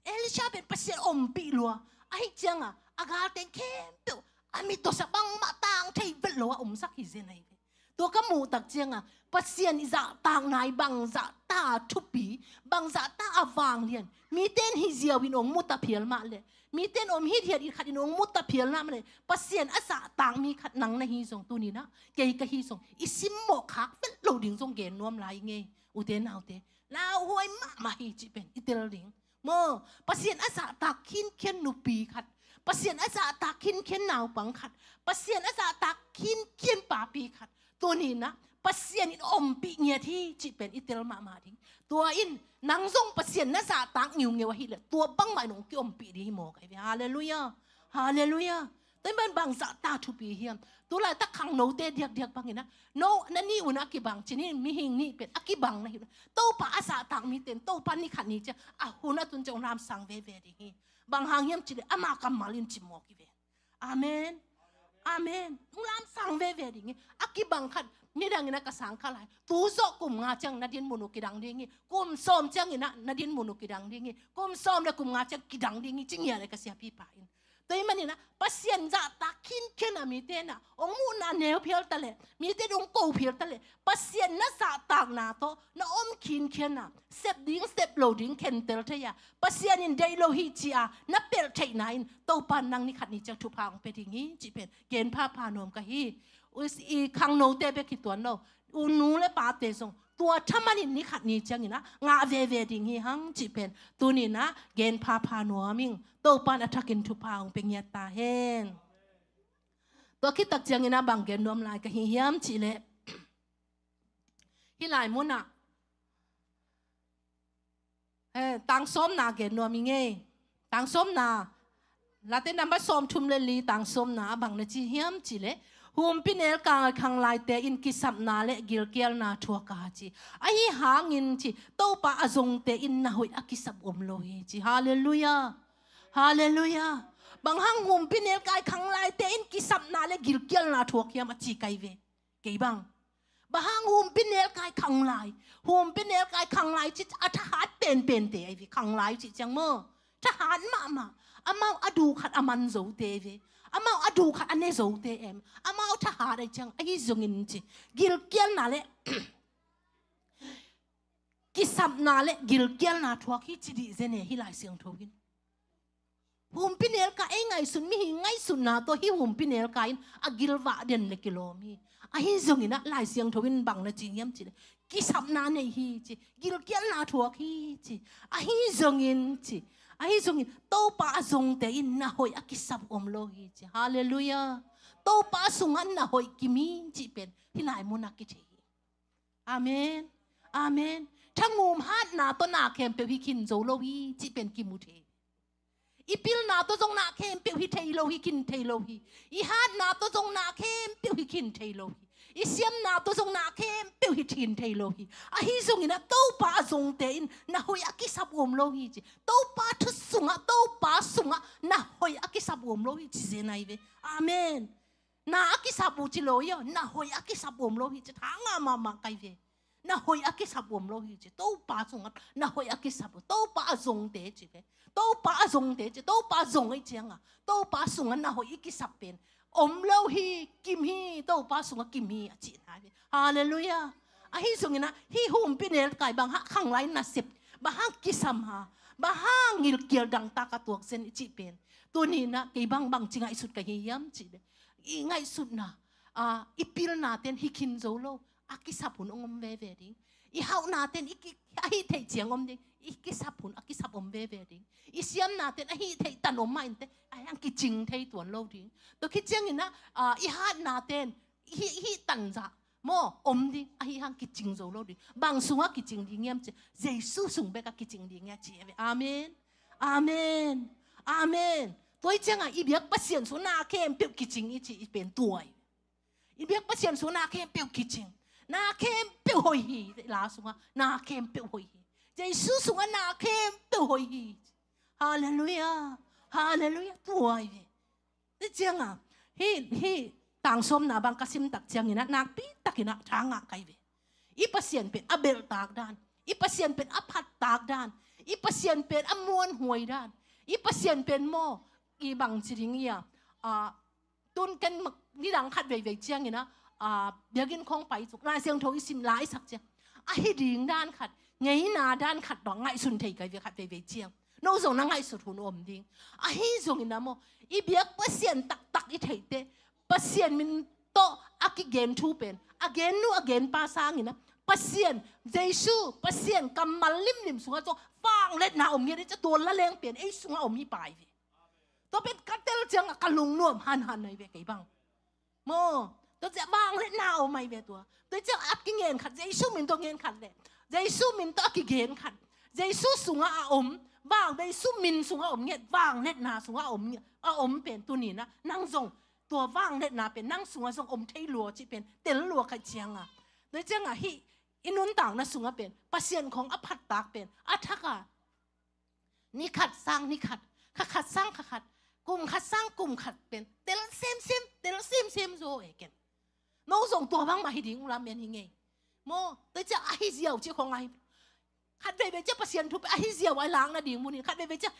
Elisha pen Pasian ompih lua. Ahi cianga a galte khempeuh a mit tawsak, bangmah tang thei vet lo a omsak hi zen ai ve. Tua ka muh tak ciangah Pasian i zahtakna i bangzahta thupi, bangzahta a vanglian, mite in hi ziau in hong mu ta phial mah leh, mite in om hithiat in khat in hong mu ta phial mah leh, Pasian a zahtak mi khat nang na hi zong, tuni-in ah kei ka hi zong, i simmawh khak vet lo ding zong gen nuam lai ing ei, ute naute. Lauhuai mahmah hi cih pen i tel ding. Maw, Pasian a zahtak khinkhian nupi khat, Pasian a zahtak khinkhian naupang khat, Pasian a zahtak khinkhian papi khat, tuni-in ah Pasian in ompih ngiat hi cih pen i tel mahmah ding. Tua in nang zong Pasian na zahtak ngiungeu ahih leh tua bangmah in hong kiompih ding hi maw, kai ve. Halleluiah. Halleluiah. Tua in bang bangzahta thupi hiam? Tulaitak khangnote diakdiak bangin ah, no, na nih un a kibang, ci ni, mihing nih pen a kibang na hi. Topa a zahtak mite in Topa ni khat ni ciang a hun a tun ciang hong lamsang veve ding hi. Bang hang hiam cih leh ama kammal in ci mawk hi ve. Amen. Amen. Hong lamsang veve ding hi. A kibang khat, nidangin ah ka sang kha lai, tu zawh kum nga ciang na dinmun uh kidang ding hi. Kum sawm ciangin ah na dinmun uh kidang ding hi. Kum sawm le kum nga ciang kidang ding hi, ci ngial e ka siapipa in. Tua ahih manin ah Pasian zahtak khinkhian a mite in ah hong muhna neu phial ta leh, mite in hong ko phial ta leh, Pasian na zahtakna tawh na om khinkhian a, sep ding sep lo ding khentel thei a, Pasian in deih lo hi ci-a na pelh theihna in Topa in nang ni khat ni ciang thupha hong pia ding hi cih pen gen phapha nuam ka hi. Us, i khangnote bek hi tuan lo, u nu le pate zong tua thaman in ni khat ni ciangin ah ngah veve ding hi hang cih pen tuni-in ah gen phapha nuam ing. Topa in a thakin thupha hong pia ngiat ta hen. Tua khit tak ciangin ah bang gen nuam lai ka hi hiam cih leh, hih lai munah, eh, tang sawmna gen nuam ing ei. Tang sawmna, Late number sawmthum le li, tang sawmna ah bang na ci hiam cih leh, humpinelkai khanglaite in kisapna le gilkialna thuak a, ci. Ahi hangin, ci, Topa a zongte in na hoih a kisap om lo hi, ci. Halleluiah. Halleluiah. Bang hang humpinelkai khanglaite in kisapna le gilkialna thuak hiam a ci kai ve. Kei bang. Bang hang humpinelkai khanglai, humpinelkai khanglai ci a thahat penpente ahi ve, khanglai cih ciang maw. Thahat mahmah. Amau a du khat a man zote ve. Amau a du khat a ne zote em. Amau thahat ahi ciang, ahi zongin, ci. Gilkialna le kisapna le gilkialna thuak hi ci dih zen e hih Lai Siangtho in. Humpinelkai ei ngaihsun, mihing ngaihsutna tawh hih humpinelkai in a gilvah den le kilawm hi. Ahi zongin ah Lai Siangtho in bang na ci hiam cih leh, kisapna nei hi, ci. Gilkialna thuak hi, ci. Ahi zongin, ci. Ahi zongin Topa a zongte in na hoih a kisap om lo hi, ci. Halleluiah. Topa sungah na hoih kim hi cih pen hih lai munah kithei hi. Amen. Amen. Thangum hatna tawh na khempeuh hi khin zo lo hi cih pen kimu thei. I pilna tawh zong na khempeuh hi thei lo hi, khin thei lo hi. I hatna tawh zong na khempeuh hi khin thei lo hi. I siamna tawh zong na khempeuh hi khin thei lo hi. Ahi zongin ah Topa a zongte in na hoih a kisap om lo hi, ci. Topa thu sungah, Topa sungah na hoih a kisap om lo hi, ci zen ahi ve. Amen. Na a kisap uh ci lo hi aw, na hoih a kisap om lo hi, ci. Tha ngah mahmah kai ve. Na hoih a kisap om lo hi, ci. Topa sungah na hoih a kisap uh. Topa a zongte, ci ve. Topa a zongte, ci. Topa zong ahi ciangah Topa sungah na hoih i kisap pen om lo hi, kim hi, Topa sungah kim hi, a cihna hi ve. Halleluiah. Ahi zongin ah hih humpinelkai bang hang khanglai nasep, bang hang kisam ha, bang hang gilkial dangtak a tuak zen i cih pen, tuni-in ah kei bang bangci ngaihsut ka hi hiam cih leh, i ngaihsutna, a, i pilnate'n hi khin zo lo, a kisap hun hong om veve ding. I hauhnate'n i ki, a hih theih ciang om ding, i kisap hun a kisap om veve ding. I siamnate'n a hih theih tan om mah inteh, ahi hang kicing thei tuan lo ding. Tua khit ciangin ah, a, i hatnate'n hih, hih tan zah maw om ding, ahi hang kicing zo lo ding. Bang sungah kicing ding hiam cih leh, Jesu sung bekah kicing ding hi, a ci hi ve. Amen. Amen. Amen. Tua hi ciangah i biak Pasian sungah na khempeuh kicing i cih i pen tua hi. I biak Pasian sungah na khempeuh kicing. Na khempeuh hoih hi, la sungah na khempeuh hoih hi. Jesu sungah na khempeuh hoih hi. Halleluiah. Halleluiah. Tua hi ve. Tua ciangah, hih, hih tang sawmna bang ka sim tak ciangin ah, nakpi takin ah tha ngah kai ve. I Pasian pen a belhtak dan, i Pasian pen a phattak dan, i Pasian pen a muanhuai dan, i Pasian pen maw, i bangci ding hi a, a, tun ken nidang khat veivei ciangin ah, a, biakinn khong pai cung Lai Siangtho i sim lai i sak ciang, ahi ding dan khat, ngeina dan khat bang ngaihsun thei kai ve khat veivei ciang. No zong na ngaihsut hun om ding. Ahi zongin a maw, i biak Pasian taktak i theihte, Pasian min tawh a kigen thu pen, a gen nu a gen pa sangin a, Pasian, Jesu, Pasian kammal limlim sungah zong vangliatna om ngiat i cia tual la leng pen ei sungah om hi pai ve. Tua pen ka tel ciang a ka lungnuam hanhan nai ve kei bang. Maw, tua ciah vangliatna om ai ve tua. Tua ciah a kingen khat, Jesu min tawh ngen khat le. Jesu min tawh a kigen khat. Jesu sungah a om, vang Jesu min sungah om ngiat, vangliatna sungah a om ngiat, a om pen tuni na, nang zong tua vangliatna pen nang sungah zong om thei lua cih pen tel lua khat cianga. Tua cianga hih i nuntakna sungah pen Pasian khong a phattak pen a thaka ni khat sang ni khat, kha khat sang kha khat, kum khat sang kum khat pen tel semsem, tel semsem zo e ken. No zong tua bangmah hi ding ula men hi ngei. Maw, tua ciah ahi ziau cih khong ahi. Khat veivei ciah Pasian thu pen ahi ziau a i lak nading munin, khat veivei ciah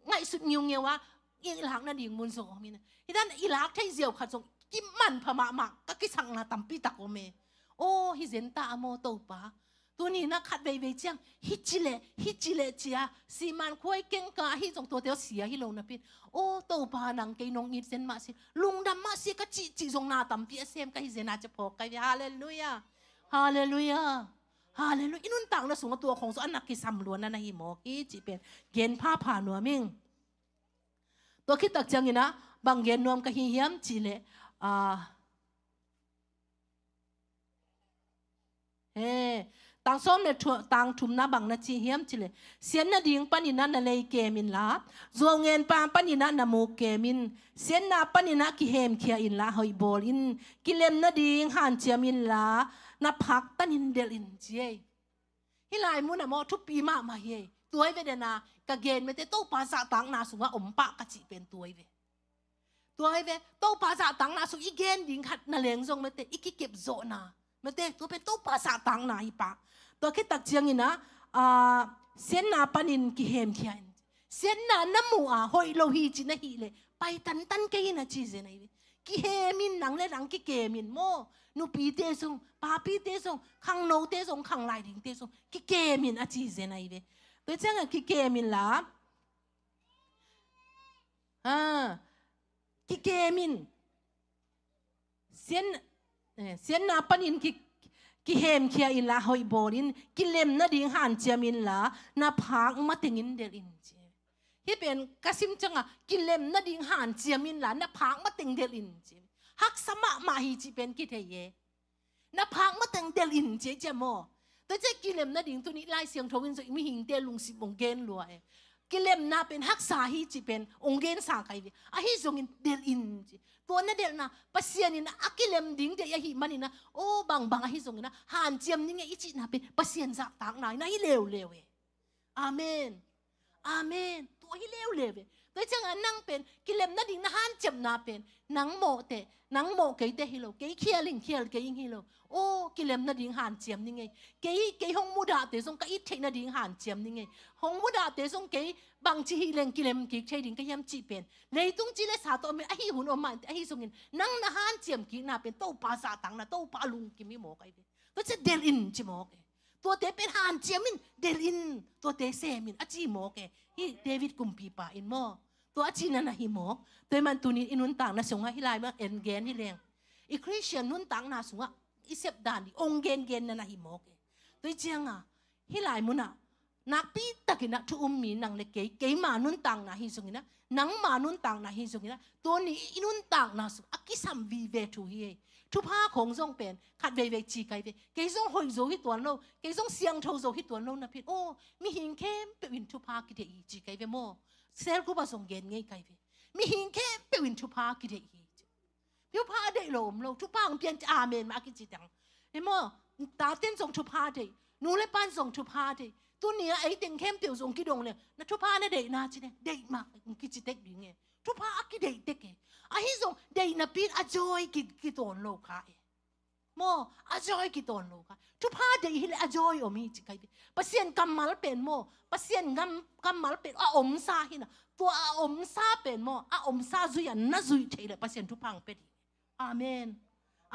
ngaihsut ngiungiau a i lak nading mun zong om hi na. Hi dan i lak thei ziau khat zong kimanpha mahmah ka kisakna tampi tak om e. Aw, hi zen ta a maw Topa. Tuni na khat veivei ciang, hi ci leh, hi ci leh cia, siman khuai kengka, hi zong tuate aw sia hi lo napin. Aw, Topa nang kei nong it zen mah si, lungdam mah si ka cih, cih zong na tampi a sem ka hi zen a cia phawk kai ve. Halleluia. Halleluia. Halleluia. I nuntakna sungah tua khong zong a nak kisam luan a na hi mawk hi cih pen gen phapha nuam ing. Tua khittak ciangin a, bang gen nuam ka hi hiam cih leh, a, He, tang sawm le thu-, tang thumna bang na ci hiam cih leh, sian nading panin ah na lei kem inla, zuau ngen pa panin ah na muk kem in, sianna panin ah kihemkhia inla, hoih bawl in, kilem nading hanciam inla, na phak tanin delh in ci ei. Hih lai mun ah maw thupi mahmah hi ei. Tua hi ve dena, ka gen mete Topa zahtakna sungah om pah ka cih pen tua hi ve. Tua hi ve, Topa zahtakna sung i gen ding khat na leng zong mete, i kikep zawhna. Mete, tua pen Topa zahtakna hi pah. Tua khittak ciangin ah, ah, sianna panin kihemkhia in. Sianna na muh a, hoih lo hi ci na hih leh, pai tantan kei in a ci zen ahi ve. Kihem in nang le nang kikem in maw. Nupite zong, papite zong, khangnote zong, khanglai dingte zong, kikem in a ci zen ahi ve. Tua ciangah kikem inla, Ha, kikem in. Sian, eh, sianna panin ki, kihemkhia inla hoih bawl in, kilem nading hanciam inla, na phak matengin delh in ci. Hih pen ka sim ciangah, kilem nading hanciam inla, na phak mateng delh in ci. Haksa mahmah hi cih pen kithei e. Na phak mateng delh in ci ei cia maw. Tua cia kilem nading tuni Lai Siangtho in zong i mihingte lungsim ong gen lua e. Kilemna pen haksa hi cih pen ong gensa kai ve. Ahi zongin delh in ci. Tua na delhna Pasian in a kilem ding deih ahi manin ah, aw bangbang ahi zongin ah, hanciam ning e i cihna pen Pasian zahtakna in ahi leuleu e. Amen. Amen. Tua hi leuleu ve. Tua hi ciangah nang pen kilem nading na hanciamna pen nang mawh teh, nang mawh kei teh hi lo, kei khial in khial kei in hi lo. Aw, kilem nading hanciam ning ei. Kei, kei hong mudahte zong ka it theih nading hanciam ning ei. Hong mudahte zong kei bangci hi leng kilem kik thei ding ka hiam cih pen. Leitung ci le sa tawh om in ahi hun om mah in teh ahi zongin nang na hanciam kikna pen Topa zahtakna, Topa lungkim hi mawk ahi ve. Tua cia delh in ci mawk e. Tuate pen hanciam in, delh in, tuate sem in, a ci mawk e. Hih David kumpipa in maw. Tua a cihna na hi mawk. Tua hi man tunin i nuntakna sungah hih lai mah en gen hi leng. I Khristian nuntakna sungah i sepdan ding ong gengenna na hi mawk e. Tua hi ciangah hih lai munah nakpi takin ah thu um mi nang le kei, keima nuntakna hi zongin ah, nangma nuntakna hi zongin ah, tuni i nuntakna sung a kisam vive thu hi ei. Thupha khong zong pen khat veivei ci kai ve. Kei zong hoih zo hi tuan lo, kei zong siangtho zo hi tuan lo na phin. Aw, mihing khempeuh in thupha kideih hi ci kai ve maw. Cell group ah zong gen ngei kai ve. Mihing khempeuh in thupha kideih hi. Thupha a deih lo om lo, thupha hong pian ci amen mah a kici teng. Hi maw, taten zong thupha deih, nu le pan zong thupha deih. Tuni a ei teng khempeuh zong kidong le, na thupha na deihna ci ne, deih mah hong kici tek ding e. Thupha a kideih tek e. Ahi zong, deihna pin a joy ki, kitawn lo kha e. Maw, a joy kitawn lo kha. Thupha deih hi le a joy om hi ci kai ve. Pasian kammal pen maw, Pasian ngam, kammal pen a omsa hi na. Tua a omsa pen maw, a omsa zui a na zuih thei le Pasian thupha hong pia ding. Amen.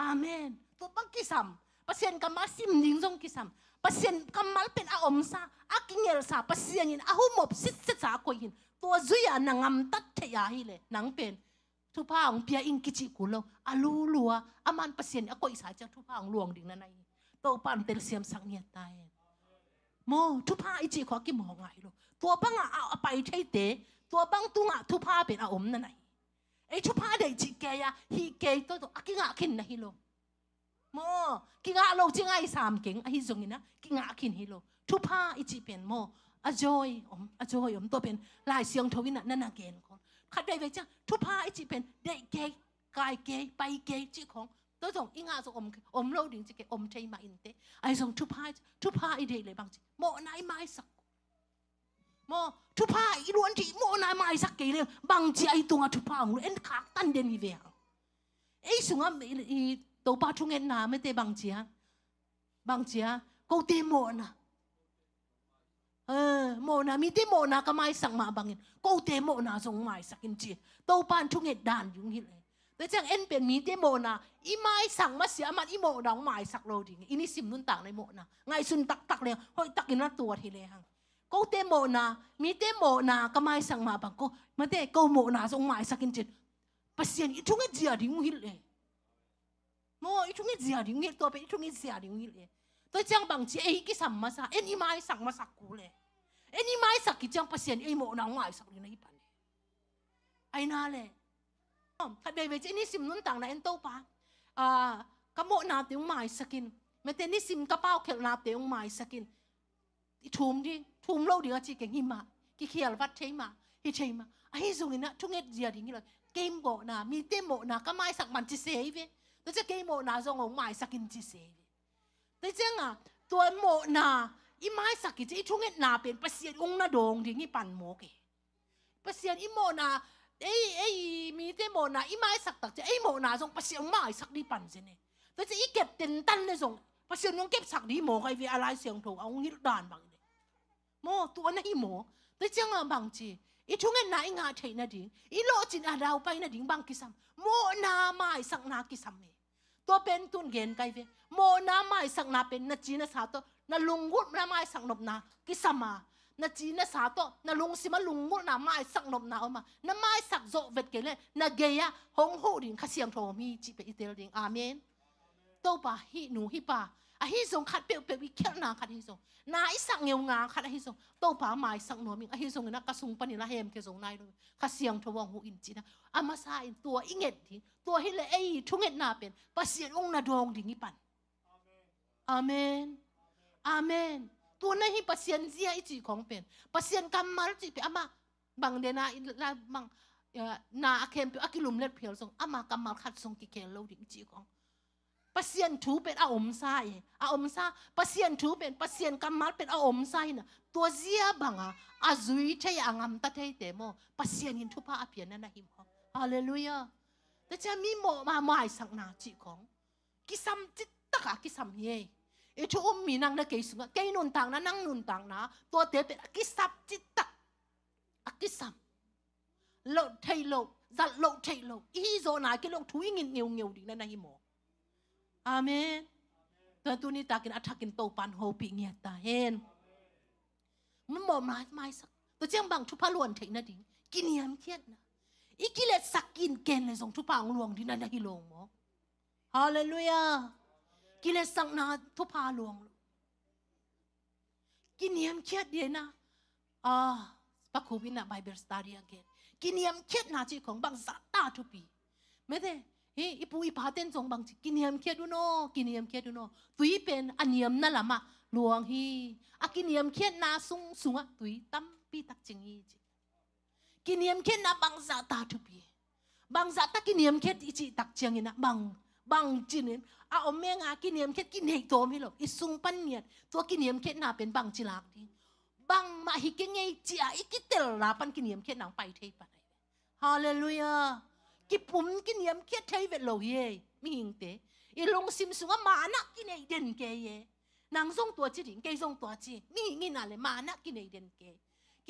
Amen. Tua bang kisam. Pasian kammal sim ding zong kisam. Pasian kammal pen a omsa, a kingelsa, Pasian in a humop sitsetsa a koih hi in. Tua zui-a na ngamtat theih a hileh nang pen thupha hong pia ing kicih kul lo. A lulua, a man Pasian in a koihsa ciang thupha hong luang ding na na hi. Topa in telsiamsak ngiat ta hen. Maw, thupha i cih khawng a kimawk ngai lo. Tua bangah a, a pai theite, tua bang tungah thupha pen a om na na hi. Ei thupha deih cih kei a, hih kei tawh tawh a kingah khin na hi lo. Maw, kingah lo ci ngai sam keng, ahi zongin ah kingah khin hi lo. Thupha i cih pen maw, a joy om, a joy om. Tua pen Lai Siangtho in ah na na gen khawng. Khat veivei ciang, thupha i cih pen deih kei, kai kei, pai kei cih khawng. Tua zong i ngah zong om, om lo ding ci kei, om thei mah inteh. Ahi zong thupha, thupha i deih leh bang ci, mawhna i maisak. Maw, thupha i luan cih mawhna i maisak kei leh bang ci a i tungah thupha hong luan, en khaktan den hi ve hang. Ei sungah i, i Topa thungetna mete bang ci a, bang ci a, kote mawhna. Eh, mawhna, mite mawhna ka maisak mah bangin kote mawhna zong maisak in ci. Topa in thunget dan ding hilh e. Tua ciang en pen mite mawhna i maisak masiah a man i mawhna hong maisak lo ding. I nisim nuntakna i mawhna ngaihsun taktak leng hoihtakin a tuat hi lehang. Kote mawhna, mite mawhna ka maisak mah bang ko, mate, ko mawhna zong maisak in ci. Pasian i thunget zia ding hilh e. Maw, i thunget zia ding hilh, tua pen i thunget zia ding hilh e. Tua ciang bang ci, ei kisam masa, en i maisak masak kul e. En i maisak kiciang Pasian ei mawhna hong maisak ding na hi pan e. Ai na le. Khat veivei ci, i nisim nuntakna en Topa. Ah, ka mawhnate hong maisak in. Mate nisim ka paukhelhnate hong maisak in. I thum ding, thum lo ding a ci keng hi mah. Kikhial vat thei mah, hi thei mah. Ahi zongin ah thunget zia ding hi lo. Kei mawhna, mite mawhna ka maisak man ci se hi ve. Tua ciang kei mawhna zong hong maisak in ci se hi ve. Tua ciangah tua mawhna i maisak hi ci, i thungetna pen Pasian hong na dawng ding hi pan mawk e. Pasian i mawhna, ei, ei mite mawhna i maisak tak ciang ei mawhna zong Pasian hong maisak ding pan zen e. Tua ciang i kep tentan le zong Pasian hong kepsak ding mawk ahi ve, a Lai Siangtho a hong hilh dan bang hi le. Maw, tua na hi maw? Tua ciangah bang ci, i thungetna i ngah theih nading, i lawhcin a daupai nading bang kisam? Mawhna maisakna kisam e. Tua pen tun gen kai ve. Mawhna maisakna pen na ci na sa tawh na lunggulhna maisak nopna kisam a, na ci na sa tawh na lungsim a lunggulhna maisak nopna om a, na maisak zawh vet kei le na gei-ah hong huh ding Kha Siangtho om hi cih pen i tel ding. Amen. Topa, hih nu hih pa, ahi zong khat peuhpeuh i khialhna khat hi zong, na i sak ngeunga khat ahi zong, Topa maisak nuam ing, ahi zongin ah ka sung panin a hemkhia zo nai lo, Kha Siangtho hong huh in cihna. A masa in tua i nget ding, tua hileh ei thungetna pen Pasian hong na dawng ding hi pan. Amen. Amen. Tua na hi Pasian zia i cih khawng pen, Pasian kammal cih pen amah bang dena i la bang, eh, na a khempeuh a kilumlet phial zong, amah kammal khat zong kikhel lo ding i cih khawng. Pasian thu pen a omsa e, a omsa, Pasian thu pen, Pasian kammal pen a omsa hi na, tua zia banga a zui thei a ngamta theite maw, Pasian in thupha a pianna na hi maw. Halleluiah. Tua ciang mi mawh ma maisakna cih khawng kisam cittaka kisam hi e. I thu um mi nang na kei sungah, kei nuntakna, nang nuntakna, tuate pen a kisap cittak. A kisam. Loh theih loh, zat loh theih loh, i hi zawhna kilong thu i ngit ngeungeu ding na na hi maw. Amen. Tua tuni takin a thakin Topan hopih ngiat ta hen. Mun mawh mai, maisak. Tua ciang bang thupha luan theih nading, kiniamkhiatna. I kiletsak kin ken le zong thupha hong luang ding na na hi lo maw. Halleluiah. Kiletsakna thupha luang lo. Kiniamkhiat dina. Ah, pakhup ina Bible study again. Kiniamkhiatna cih khawng bangzah ta thupi. Mete, hi, i pu i pa ten zong bang ci, kiniamkhiat un aw, kiniamkhiat un aw. Tui pen a niamna lamah luang hi. A kiniamkhiatna sung, sungah tui tampi tak cing hi ci. Kiniamkhiatna bangzah ta thupi. Bangzah ta kiniamkhiat i cih tak ciangin ah bang, bang cinin a om menga kiniamkhiat kineih tawm hi lo. I sung pan ngiat, tua kiniamkhiatna pen bang ci lak ding. Bangmah hi kei ngei ci-a i kitelna pan kiniamkhiatna hong pai thei pan ahi. Halleluiah. Kipum kiniamkhiat thei vet lo hi ei, mihingte. I lungsim sungah maanah kineih den kei e. Nang zong tua ci ding, kei zong tua ci. Mihing ina le maanah kineih den kei.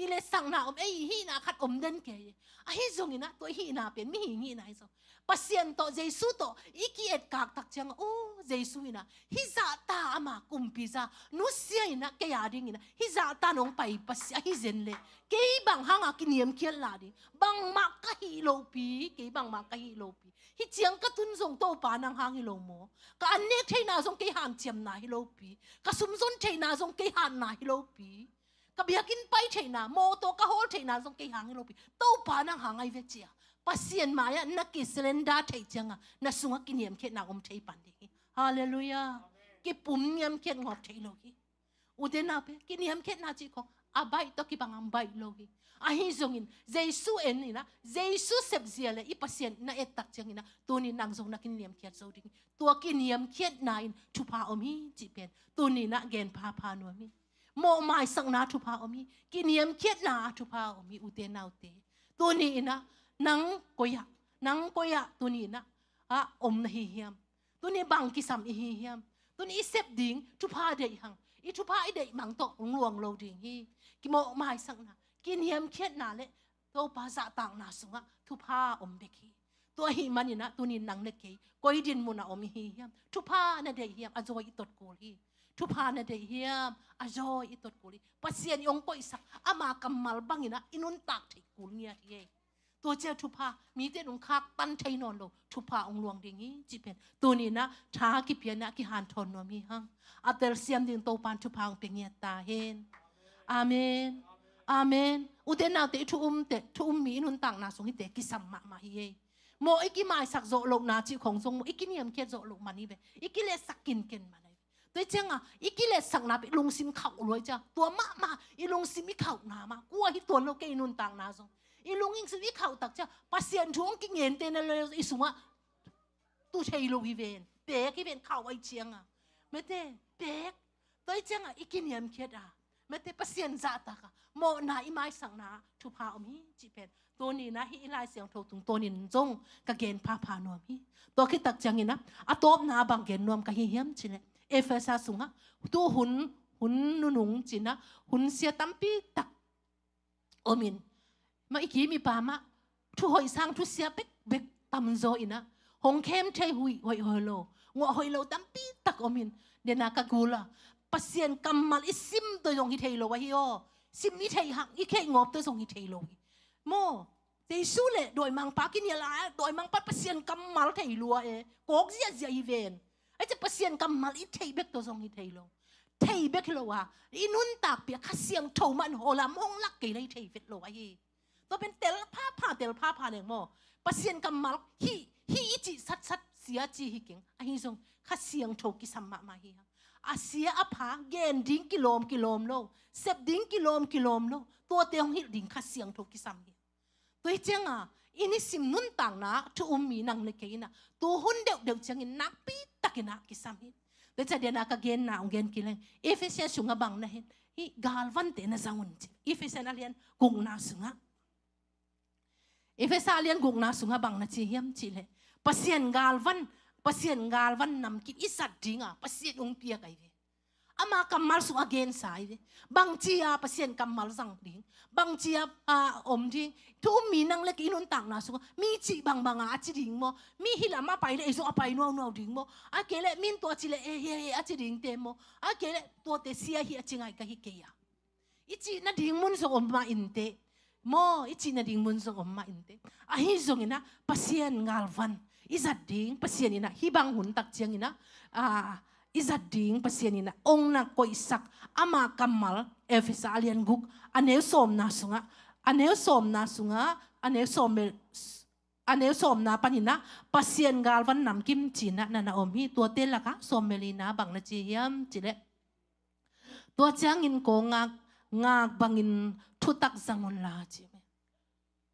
Kiletsakna om, ei, hihna khat om den kei. Ahi zongin ah, tua i hihna pen mihing hihna hi zong, Pasian tawh, Jesu tawh i ki-etkak tak ciang, o, Jesu in ah hih zahta ama kumpi za nusia in ah, kei a dingin ah hih zahta nong pai Pasian ahi zen leh, kei bang hanga kiniamkhiat la ding, bangmah ka hih lopi, kei bangmah ka hih lopi. Hih ciang ka tun zong Topa nang hang hi lo maw? Ka an nek theihna zong kei hanciamna hi lopi, ka sumzon theihna zong kei hatna hi lopi, ka biakinn pai theihna, mawtaw ka hawl theihna zong kei hang hi lopi, Topa nang hang ahi ve, ci-a Pasian mai-ah na kisurrender theih ciangah, na sungah kiniamkhiatna om thei pan ding hi. Halleluiah. Kipum niamkhiat ngawp thei lo hi. Ute naute, kiniamkhiatna cih khawng a baih tawh kibang a baih lo hi. Ahi zongin Jesu en in ah, Jesu sepzia le i Pasian na et tak ciangin ah, tuni nang zong na kiniamkhiat zo ding hi. Tua kiniamkhiatna in thupha om hi cih pen tuni in ah gen phapha nuam hi. Mawh maisakna thupha om hi. Kiniamkhiatna thupha om hi, ute naute. Tuni in ah nang koi-ah, nang koi-ah tuni in ah, ah, om na hi hiam? Tuni bang kisam i hi hiam? Tuni i sep ding thupha deih hang. I thupha i deih mang tawh hong luang lo ding hi. Kimawh maisakna, kiniamkhiatna le Topa zahtakna sungah thupha om bek hi. Tua ahih manin ah tuni nang le kei koi dinmun ah om i hi hiam? Thupha na deih hiam? A zawi i tot kul hi. Thupha na deih hiam? A zawi i tot kul hi. Pasian i hong koihsak, ama kammal bangin ah i nuntak theih kul ngiat hi ei. Tua ciang thupha, mite in hong khaktan thei nawn lo thupha hong luang ding hi cih pen tuni in ah tha kipia in ah kihanthawn nuam hi hang. A telsiam ding Topa in thupha hong pia ngiat ta hen. Amen. Amen. Ute naute, i thu umte, thu um mi i nuntakna sung hihte kisam mahmah hi ei. Maw, i kimaisak zawh lohna cih khawng zong maw, i kiniamkhiat zawh loh man hi ve. I kiletsak kinken man hi ve. Tua hi ciangah i kiletsakna pen i lungsim khauh lua hi ciang, tua mahmah i lungsim i khauhna mah, kua hi tuan lo kei i nuntakna zong. I lungsim i khauh tak ciang Pasian thu hong kingente na le i sungah tu thei lo hi ven. Pek hi ven, khauh ahih ciangah. Mate, pek. Tua hi ciangah i kiniamkhiat a, mate, Pasian zahtak a, mawhna i maisakna thupha om hi cih pen tuni in ah hih i Lai Siangtho tungtawnin zong ka gen phapha nuam hi. Tua khit tak ciangin ah a tawpna bang gen nuam ka hi hiam cih leh, Efesa sungah tu hun, hun nunung ci-in ah hun sia tampi tak om in, mah i kim i pam ah thu hoih sang thu sia bekbek tamzaw in ah, hong khem thei hoih, hoih, hoih lo, ngawh hoih lo tampi tak om in, den a ka gul a, Pasian kammal i sim tawh zong hi thei lo ahi aw. Sim i theih hang, i theih ngawp tawh zong hi thei lo hi. Maw, Jesu le dawimangpa kinial a, dawimangpa Pasian kammal thei lua e, kawk ziahziah hi ven. Ahih ciang Pasian kammal i theih bek tawh zong hi thei lo. Thei bek hi lo a, i nuntakpih ah Kha Siangtho mah in hawlam hong lak kei leh hi thei vet lo ahi. Tua pen tel phapha, tel phapha leng maw, Pasian kammal hih, hih i cih satsat sia ci hi keng. Ahi zong Kha Siangtho kisam mahmah hi hang. A sia a pha gen ding kilawm, kilawm lo, sep ding kilawm, kilawm lo, tuate hong hilh ding Kha Siangtho kisam hi. Tua hi ciangah i nisim nuntakna thu um mi nang le kei in ah tu hun deuhdeuh ciangin nakpi takin ah kisam hi. Tua hi ciang den a ka genna hong gen kik leng, Efesa sungah bang na hi, hih galvante na zang un ci. Efesa a lian gukna sungah, Efesa a lian gukna sungah bang na ci hiam cih leh, Pasian galvan, Pasian galvan namkim i zat ding a Pasian hong piak ahi ve. Ama kammal sung a gensa hi ve. Bangci a Pasian kammal zang ding, bangci a, a, om ding. Thu um mi nang le kei i nuntakna sungah mi cih bangbang a a ci ding maw? Mi hih lam a pai leh ei zong a pai nuaunuau ding maw? A kei leh min tua ci leh e, he, he a ci dingte maw? A kei leh tuate sia hi a ci ngai ka hi kei a. I cih nading mun zong om mah inteh. Maw, i cih nading mun zong om mah inteh. Ahi zongin ah Pasian galvan i zat ding, Pasian in ah hih bang hun tak ciangin ah, a, i zat ding Pasian in ah hong na koihsak ama kammal, Efesa a lian guk, a neu sawmna sungah, a neu sawmna sungah, a neu sawm, a neu sawmna panin ah Pasian galvan namkim ci-in ah na na om hi. Tuate lakah sawm le lina bang na ci hiam cih leh, tua ciangin kawngak ngak bangin thutak zang unla ci.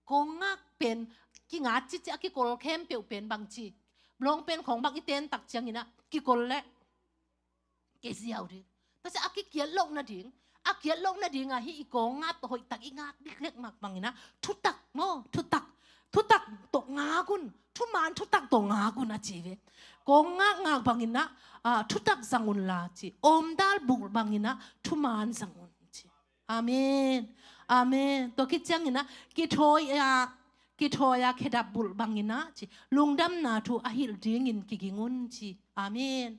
Kawngak pen kingat cici a kikol khempeuh pen bangci, lawng pen khawng bang i ten tak ciangin ah kikol leh ke ziau ding. Tua ciang a kikiat loh nading, a kiat loh nading ah hih i kawngak tawh hoihtak i ngak diklek mah bangin ah thutak maw, thutak, thutak tawh ngak un, thuman thutak tawh ngak un a ci ve. Kawngak ngak bangin ah, a, thutak zang unla ci. Awmdal buk bangin ah thuman zang un ci. Amen. Amen. Tua khit ciangin ah kithawi a, kithawi a khedap bulh bangin ah ci, lungdamna thu a hilh dingin kiging un ci. Amen.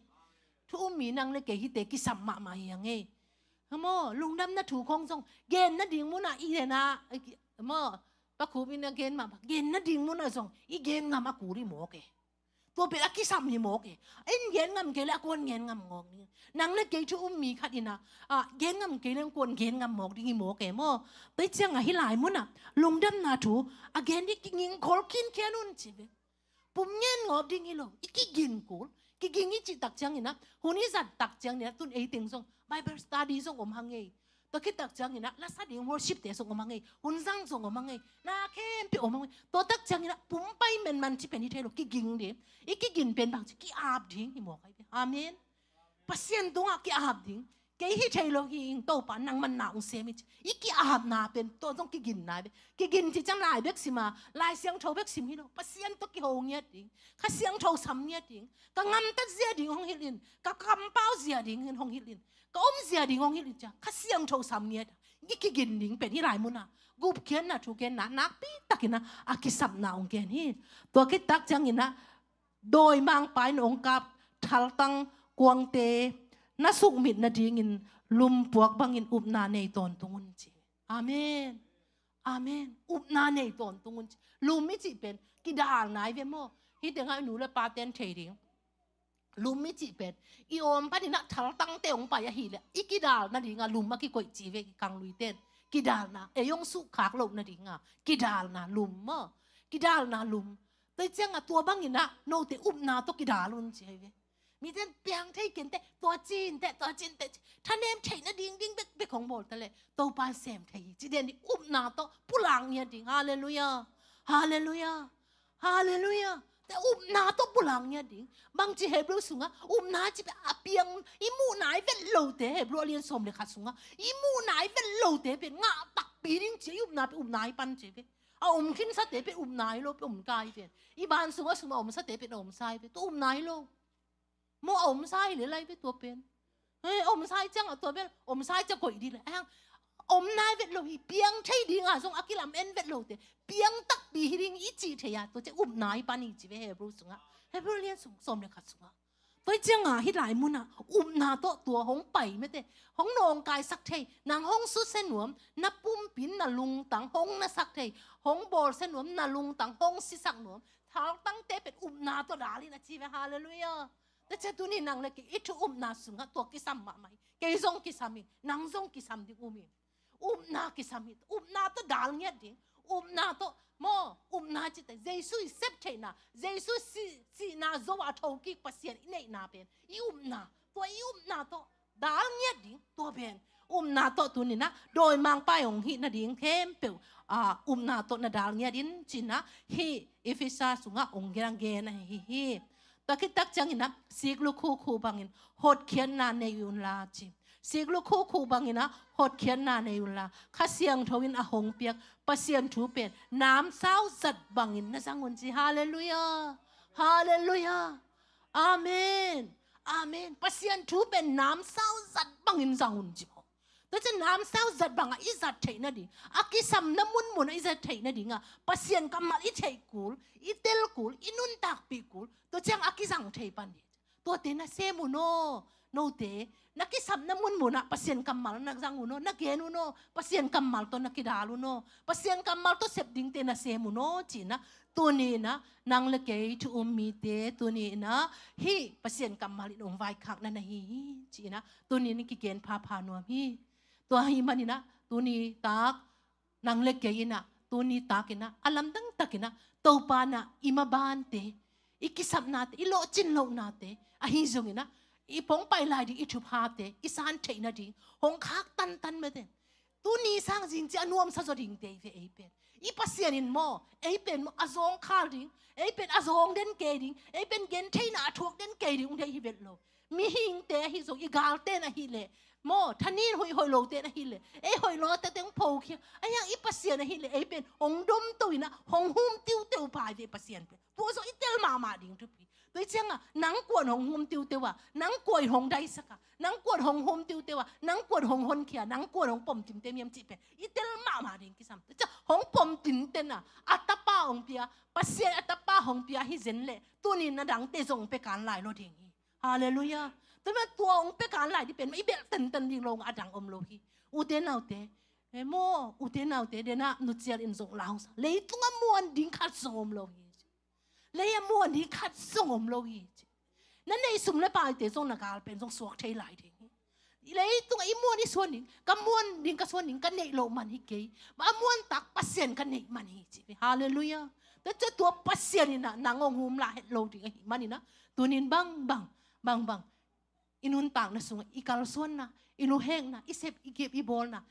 Thu um mi nang le kei hite kisam mahmah hi hang ei. Maw, lungdamna thu khong zong gen nading munah i gen a, maw, Pa Khup in a gen mahmah, gen nading munah zong i gen ngam a kul i mawk e. Tua pen a kisam hi mawk e. In gen ngam kei le a kuan gen ngam ngawk ding. Nang le kei thu um mi khat in ah, ah, gen ngam kei le a kuan gen ngam mawk ding hi mawk e maw. Tua ciang a hi lai munah lungdamna thu a gen ding kiging khol khinkhian un ci ve. Pum ngen ngawp ding hi lo, i kigin kul. Kiging i cih tak ciangin ah, hun i zat tak ciangin ah, tun ei teng zong Bible study zong om hang ei. Tua khit tak ciangin ah, lasa ding worship te zong om hang ei. Hun zang zong om hang ei. Na khempeuh om hang ei. Tua tak ciangin ah, pum pai menman ci pen hi thei lo, kiging ding. I kigin pen bang ci ki-ap ding hi mawk ai ve. Amen. Pasian tungah ki-ap ding. Kei hi thei lo hi ing, Topa nangman na ung sem hi ci. I ki-apna pen tua zong kiginna ve. Kigin ci ciang lai bek sim a, Lai Siangtho bek sim hi lo. Pasian tawh kiho ngiat ding. Kha Siangtho sam ngiat ding. Ka ngamtat zia ding hong hilh in. Ka kampau zia ding hong hilh in. Ka om zia ding hong hilh in cia. Kha Siangtho sam ngiat. I kigin ding pen hi lai munah gupkhiatna, thugenna nakpi takin ah a kisapna hong gen hi. Tua khit tak ciangin ah dawimangpa in hong kap thaltang kuangte na sukmit nadingin lumpuak bangin upna nei tawntung un ci. Amen. Amen. Upna nei tawntung un ci. Lum i cih pen kidalna hi ve maw. Hi tengah i nu le pa ten thei ding. Lum i cih pen i awm panin ah thaltangte hong pai ahileh i kidal nadinga lum a kikoih ci ve i kanglui ten. Kidalna, ei hong suhkhak loh nadinga kidalna lum maw. Kidalna lum. Tua ciangah tua bangin ah note upna tawh kidal un ci hi ve. Miten piang thei kei inteh, tua ci inteh, tua ci inteh, thanem theih nading ding bekbek hong bawl ta leh Topa sem thei hi ci den ding, upna tawh pulak ngiat ding. Halleluiah. Halleluiah. Halleluiah. Te upna tawh pulak ngiat ding. Bangci Hebrew sungah upna ci pen a piang, i muhna i vet lote, Hebrew a lian sawm le khat sungah i muhna i vet lote pen ngah takpi ding ci, i upna pen upna i pan ci pen. A om khinsate pen upna hi lo, pen om kai pen. I ban sungah sum a omsate pen a omsa hi pen. Tua upna hi lo. Maw, a omsa hi le lai pen tua pen. Eh, a omsa hi ciangah tua pen, omsa hi ciang koih dih le. Ahang, omna hi vet lo hi, piang thei dingah zong a kilam en vet lote. Piang takpi hi ding i cih thei a, tua ciang upna hi pan hi ci ve Hebrew sungah. Hebrew lian sung, sawm le khat sungah. Tua ciangah hi lai munah upna tawh tua hong pai mete, hong nawngkaisak thei, nang hong susia nuam, na pumpi in na lungtang hong nasak thei, hong bawlsia nuam, na lungtang hong sisak nuam, thaltangte pen upna tawh dal in a ci ve. Halleluiah. Tua ciang tuni nang le kei i thu upna sungah tua kisam mahmah hi. Kei zong kisam hi, nang zong kisam ding um hi. Upna kisam hi, upna tawh dal ngiat ding. Upna tawh, maw, upna cite Jesu i sep theihna, Jesu si, sihna zo a thokik Pasian i neihna pen i upna, tua i upna tawh dal ngiat ding. Tua pen upna tawh tuninah dawimangpa i hong hih nading khempeuh, ah, upna tawh na dal ngiat in cinah hih Efesa sungah hong gen, gen ahi hi. Tua khit tak cianginah sik lukhukhu bangin hotkhiatna nei unla ci. Sik lukhukhu banginah hotkhiatna nei unla, Kha Siangtho in a hong piak Pasian thu pen namsau zat bangin na zang un ci. Halleluiah. Halleluiah. Amen. Amen. Pasian thu pen namsau zat bangin zang un ci maw. Tua ciang namsau zat bangah i zat theih nading, a kisamna munmunah i zat theih nadingah Pasian kammal i theih kul, i tel kul, i nuntakpih kul, tua ciang a kizang thei pan hi. Tuate na sem un aw. Note na kisamna munmunah Pasian kammal na zang un aw, na gen un aw, Pasian kammal tawh na kidal un aw, Pasian kammal tawh sep dingte na sem un aw cinah, tuninah nang le kei thu um mite tuninah hih Pasian kammal in hong vaikhakna na hi hi cinah tunin kigen phapha nuam hi. Tua hi maninah tuni tak nang le kei inah tuni takinah a lamdang takinah Topa inah i mabante, i kisapnate, i lawhcin lohnate, ahi zonginah i pongpai lai ding i thuphate i san theih nading hong khak tantan mate. Tuni sang zing ci a nuamsa zaw dingte hi ve ei pen. I Pasian in maw, ei pen maw a zawngkhal ding, ei pen a zawng den kei ding, ei pen gentheihna a thuak den kei ding ung deih hi vet lo. Mihingte ahi zong, i galte na hileh maw, thanin hoih hoih lote na hileh ei hoih lawte teng phokhia. Ahiang i Pasian ahileh ei pen hong domto inah hong hum tiuteu pai ve Pasian pen. Tua zong i tel mahmah ding thupi. Tua hi ciangah nang kuan hong hum tiuteu a, nang kuan hong daisak a, nang kuan hong hum tiuteu a, nang kuan hong honkhia, nang kuan hong pom timte miam cih pen i tel mahmah ding kisam. Tua hi ciang hong pom tinten a, a tapa hong pia, Pasian a tapa hong pia hi zen leh tuni-in a dangte zong hong pia kan lai lo ding hi. Halleluiah. Tua mah tua hong pia kan lai ding pen mah i belh tenten ding lo, a dang om lo hi. Ute naute, he maw, ute naute, denah nucial in zong lausa, leitungah muan ding khat zong om lo hi. Lei a muan ding khat zong om lo hi ci. Na neih sum le paite zong na gal pen zong suak thei lai ding hi. Leitungah i muan i suan ding, ka muan ding ka suan ding ka neih loh man hi kei. A muantak Pasian ka neih man hi ci. Halleluiah. Tua ciang tua Pasian in ah nang hong hum lah het lo ding ahih manin ah, tuni-in bangbang, bangbang i nuntakna sungah i kalsuanna, i luhekna, i sep i kip i bawlna,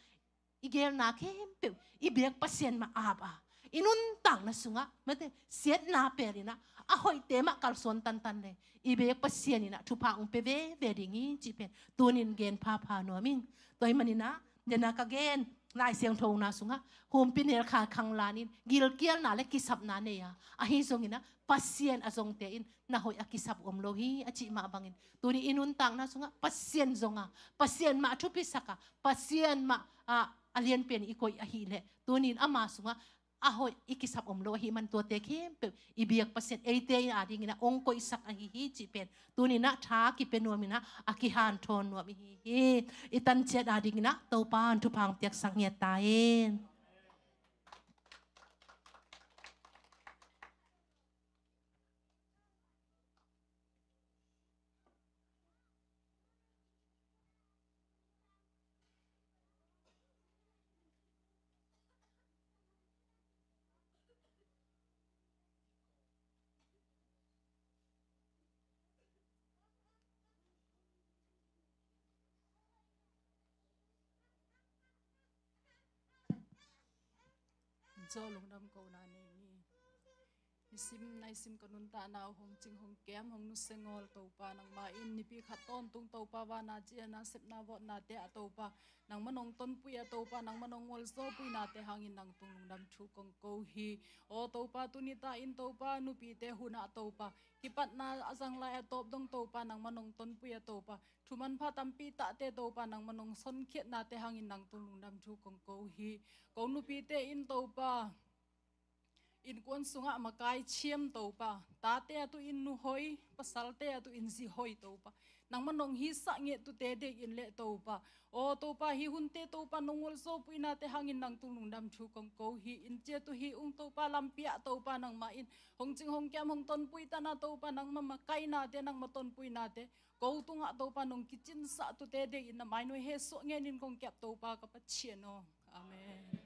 i geelna khempeuh i biak Pasian mah ap a, i nuntakna sungah mate siatna pelin ah, a hoihte mah kalsuan tantan le i biak Pasian in ah thupha hong pia veve ding hi cih pen tuni-in gen phapha nuam ing. Tua ahih manin ah, denah ka gen Lai Siangtho na sungah, humpinelh kha khanglan in gilkialna le kisapna nei a, ahi zongin ah Pasian a zongte in na hoih a kisap om lo hi a cih mah bangin, tuni i nuntakna sungah Pasian zong a, Pasian mah a thupisak a, Pasian mah a, a lianpen i koih ahih leh tuni-in ama sungah a hoih i kisap om lo ahih man tuate khempeuh i biak Pasian eite in a dingin ah hong koihsak ahi hi cih pen tuni-in ah tha kipia nuamin ah, a kihanthawn nuam ihi hi. I tanciat a dingin ah Topa in thupha hong piaksak ngiat ta hen. Zo lungdam kohna nei ni. Nisim naisim ka nuntakna uh hong cing hong kem hong nusia ngawl Topa, nangmah in nipi khat tawntung Topa vana ciana sepna vawtnate ah Topa, nangmah nong tonpui a Topa, nangmah nong ngolzawpuinate hangin nang tung lungdam thu kong ko hi. Aw Topa, tuni ta in Topa, nupite hunah Topa, kipatna a zang lai a tawp dong Topa, nangmah nong tonpui a Topa, thu manpha tampi tahte Topa, nangmah nong sonkhiatnate hangin nang tung lungdam thu kong ko hi. Ko nupite in Topa, innkuan sungah makai thiam Topa, tate a tu in nuhoi, pasalte a tu in zihoi Topa, nangmah nong hisah ngehtute dei in leh Topa, aw Topa, hih hunte Topa, nong ngolzawpuinate hangin nang tung lungdam thu kong ko hi. Inn ciat uh hi ung Topa, lampi ah Topa, nangmah in hong cing hong kem hong tonpui tana Topa, nangmah makainate, nangmah tonpuinate ko tungah Topa nong kicinsah tute dei in na mainuai he suah ngenin kong kiap Topa ka Pathian aw. Amen.